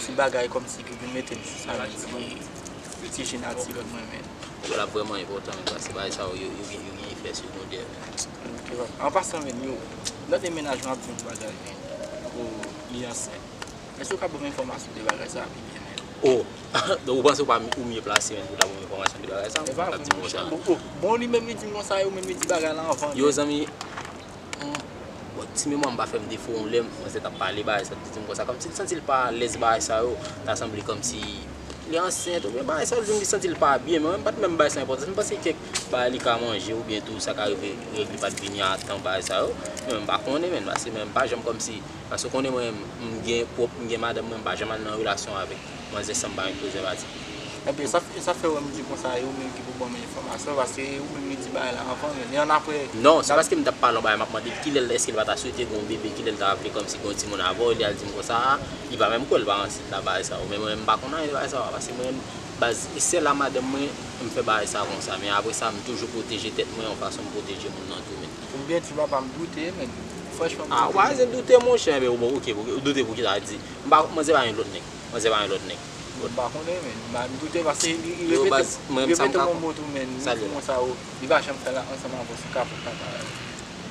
ti bagay kòmsi ki vin mete m sou sa, men, ti, ti je natirèl mwen, men. Yo, l ap vrèman enpòtan, men, paske bagay sa yo, yo, yo gen, yo gen efè segondè, men. Ok, papa. An pasan, men, yo, lòt de mennaj mwen ap di yon bagay, men, pou li ansent. Èske w ka ban m enfòmasyon de bagay sa a pi byen, men? Oh, donk ou panse w pa ou mye plase, men, pou w ta ban m enfòmasyon de bagay sa a? Ou ap di m konsa. Bon, bon, li menm li di m konsa, yo menm li di bagay la anvan, men. Yo, zanmi, hmm, bon, ti memwa m pa fè m defo, yon lè manzè t ap pale bagay sa, li di m konsa, kòmsi li santi l pa alèz bagay sa yo, ta sanble kòmsi li ansent, oubyen bagay sa, li di m li santi l pa byen, men mwen m pa t menm bay sa enpòtans, m panse kèk bagay li ka manje, oubyen tou, sa ka rive, règ li pa t vini a tan, bagay sa yo, men mwen m pa konnen, men, paske mwen m pa janm kòmsi, paske w konnen mwen, m gen pwòp, m gen madanm mwen, m pa janm al nan relasyon avèk manzè san m pa met prezèvatif. Ebyen, sa, sa fè w m di konsa, e ou menm ki pou ban m enfòmasyon, paske ou menm li di bagay la anvan, men li annapre. Non, se paske m t ap pale yon bagay, m ap mande l kilè l, èske l pa ta swete gen yon bebe, kilè l ta vle kòmsi gen yon timoun avè w, li al di m konsa, li pa menm kwè, l pa ansent la, bagay sa yo. Men mwen, m pa konn anyen de bagay sa yo, paske mwen, baz, e sèl a madanm mwen, m fè bagay sa konsa, men apre sa, m toujou pwoteje tèt mwen yon fason m pwoteje moun nan tou, men. Ou byen di papa, m doute, men. Franchman, m doute. Ah, ou pa bezwen doute, monchè, men bon, ok, ok, ou doute pou ki sa di? M pa, manzè pa gen lòt nèg. Manzè pa gen lòt nèg. M pa konnen, men. M doute paske li, li repete, li repete yon mo tou, men. Li di konsa, o, li pa janm fè l ansanm avè w sou kapot la, pa.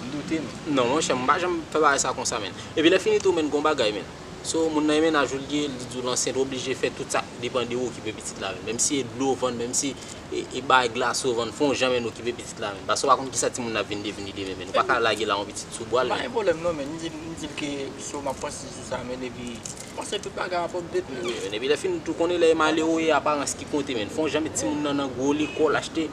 M doute, men. Non, monchè, m pa janm fè bagay sa konsa, men. Epi lè fini tou, men, gon bagay, men. So, moun nan e mennaj ou l ye, li di w l ansent, ou oblije fè tout sa k depann de ou okipe pitit la, men. Menm si e dlo w vann, menm si e, e bay glas ou vann, fè yon jan, men, okipe pitit la, men. Paske w pa konn kisa timoun nan ap vin devni demen, men. Ou pa ka lage l a yon pitit sou bwa l, men. Pa gen pwoblèm non, men. M di, m di l ke so m ap panse sou sa, men, epi m panse tout bagay ap update, men. Wi, men, epi lè fini tou konnen lè e malere, e aparans ki konte, men. Fè yon jan met timoun nan nan gwo lekòl, achte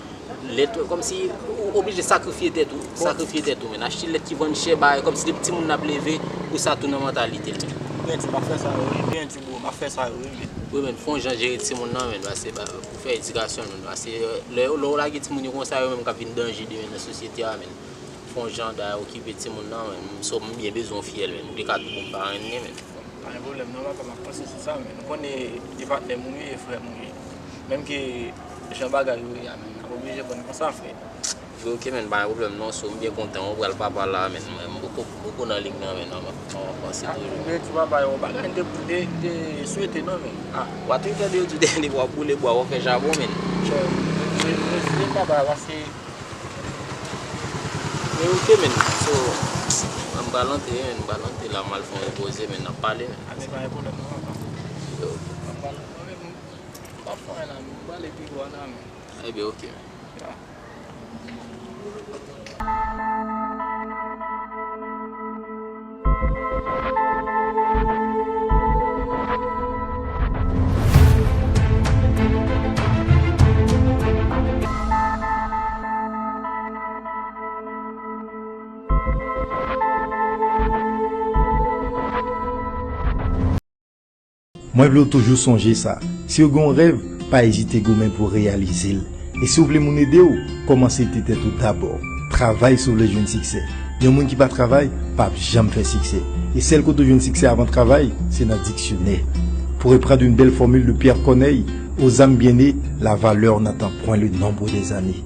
lèt, kòmsi ou oblije sakrifye tèt ou, sakrifye tèt ou, men. Achte lèt ki vann chè, bagay, kòmsi depi timoun nan ap leve, pou sa tou nan mantalite l, men. Byen di, m ap fè sa, wi, byen di, bro, m ap fè sa, wi, men. Wi, men, fè yon jan jere timoun nan, men, paske, ba, pou fè edikasyon l, men, paske, lè, lè w lage timoun yo konsa, yo menm k ap vin danje demen nan sosyete a, men. Fè yon jan da okipe timoun nan, men. So, m byen bezwen w fiyèl, men. Ou te ka tou bon parenn li, men. Pa gen pwoblèm non, papa, m ap panse sou sa, men. Ou konnen e patnè m ou ye, e frè m ou ye. Menm ke jan bagay yo ye a, men, n ap oblije konn konsa, frè. Ok, men, pa gen pwoblèm non, so, m byen kontan, ou pral papa la, men. Mwen, m poko, m poko nan lig nan, men, non, m ap, m ap panse toujou. Ah, men, ti papa, yon bagay, m te, m te, m te swete non, men. Ah, w a tou tande yo di, depi w ap boule bwa, w ap fè chabon, men. Chè, m, m, m, m, papa, paske Men ok, men. So, m pral antre, men, m pral antre la, m al fè yon repoze, men, n ap pale, men. A, men pa gen pwoblèm non, papa. Yo. M pral, mwen menm, m p ap fè anyen la, m prale pi lwen la, men. Ebyen, ok, men. Ya. Mwen vle w toujou sonje sa. Si w gen yon rèv, pa ezite goumen pou w reyalize l. E si w vle moun ede w, kòmanse ede tèt ou dabò. Travay si w vle jwenn siksè. Yon moun ki pa travay, p ap janm fè siksè. E sèl kote w jwenn siksè avan travay, se nan diksyonè. Pour reprendre une belle formule de Pierre Corneille, aux âmes bien nées, la valeur n'attend point le nombre des années.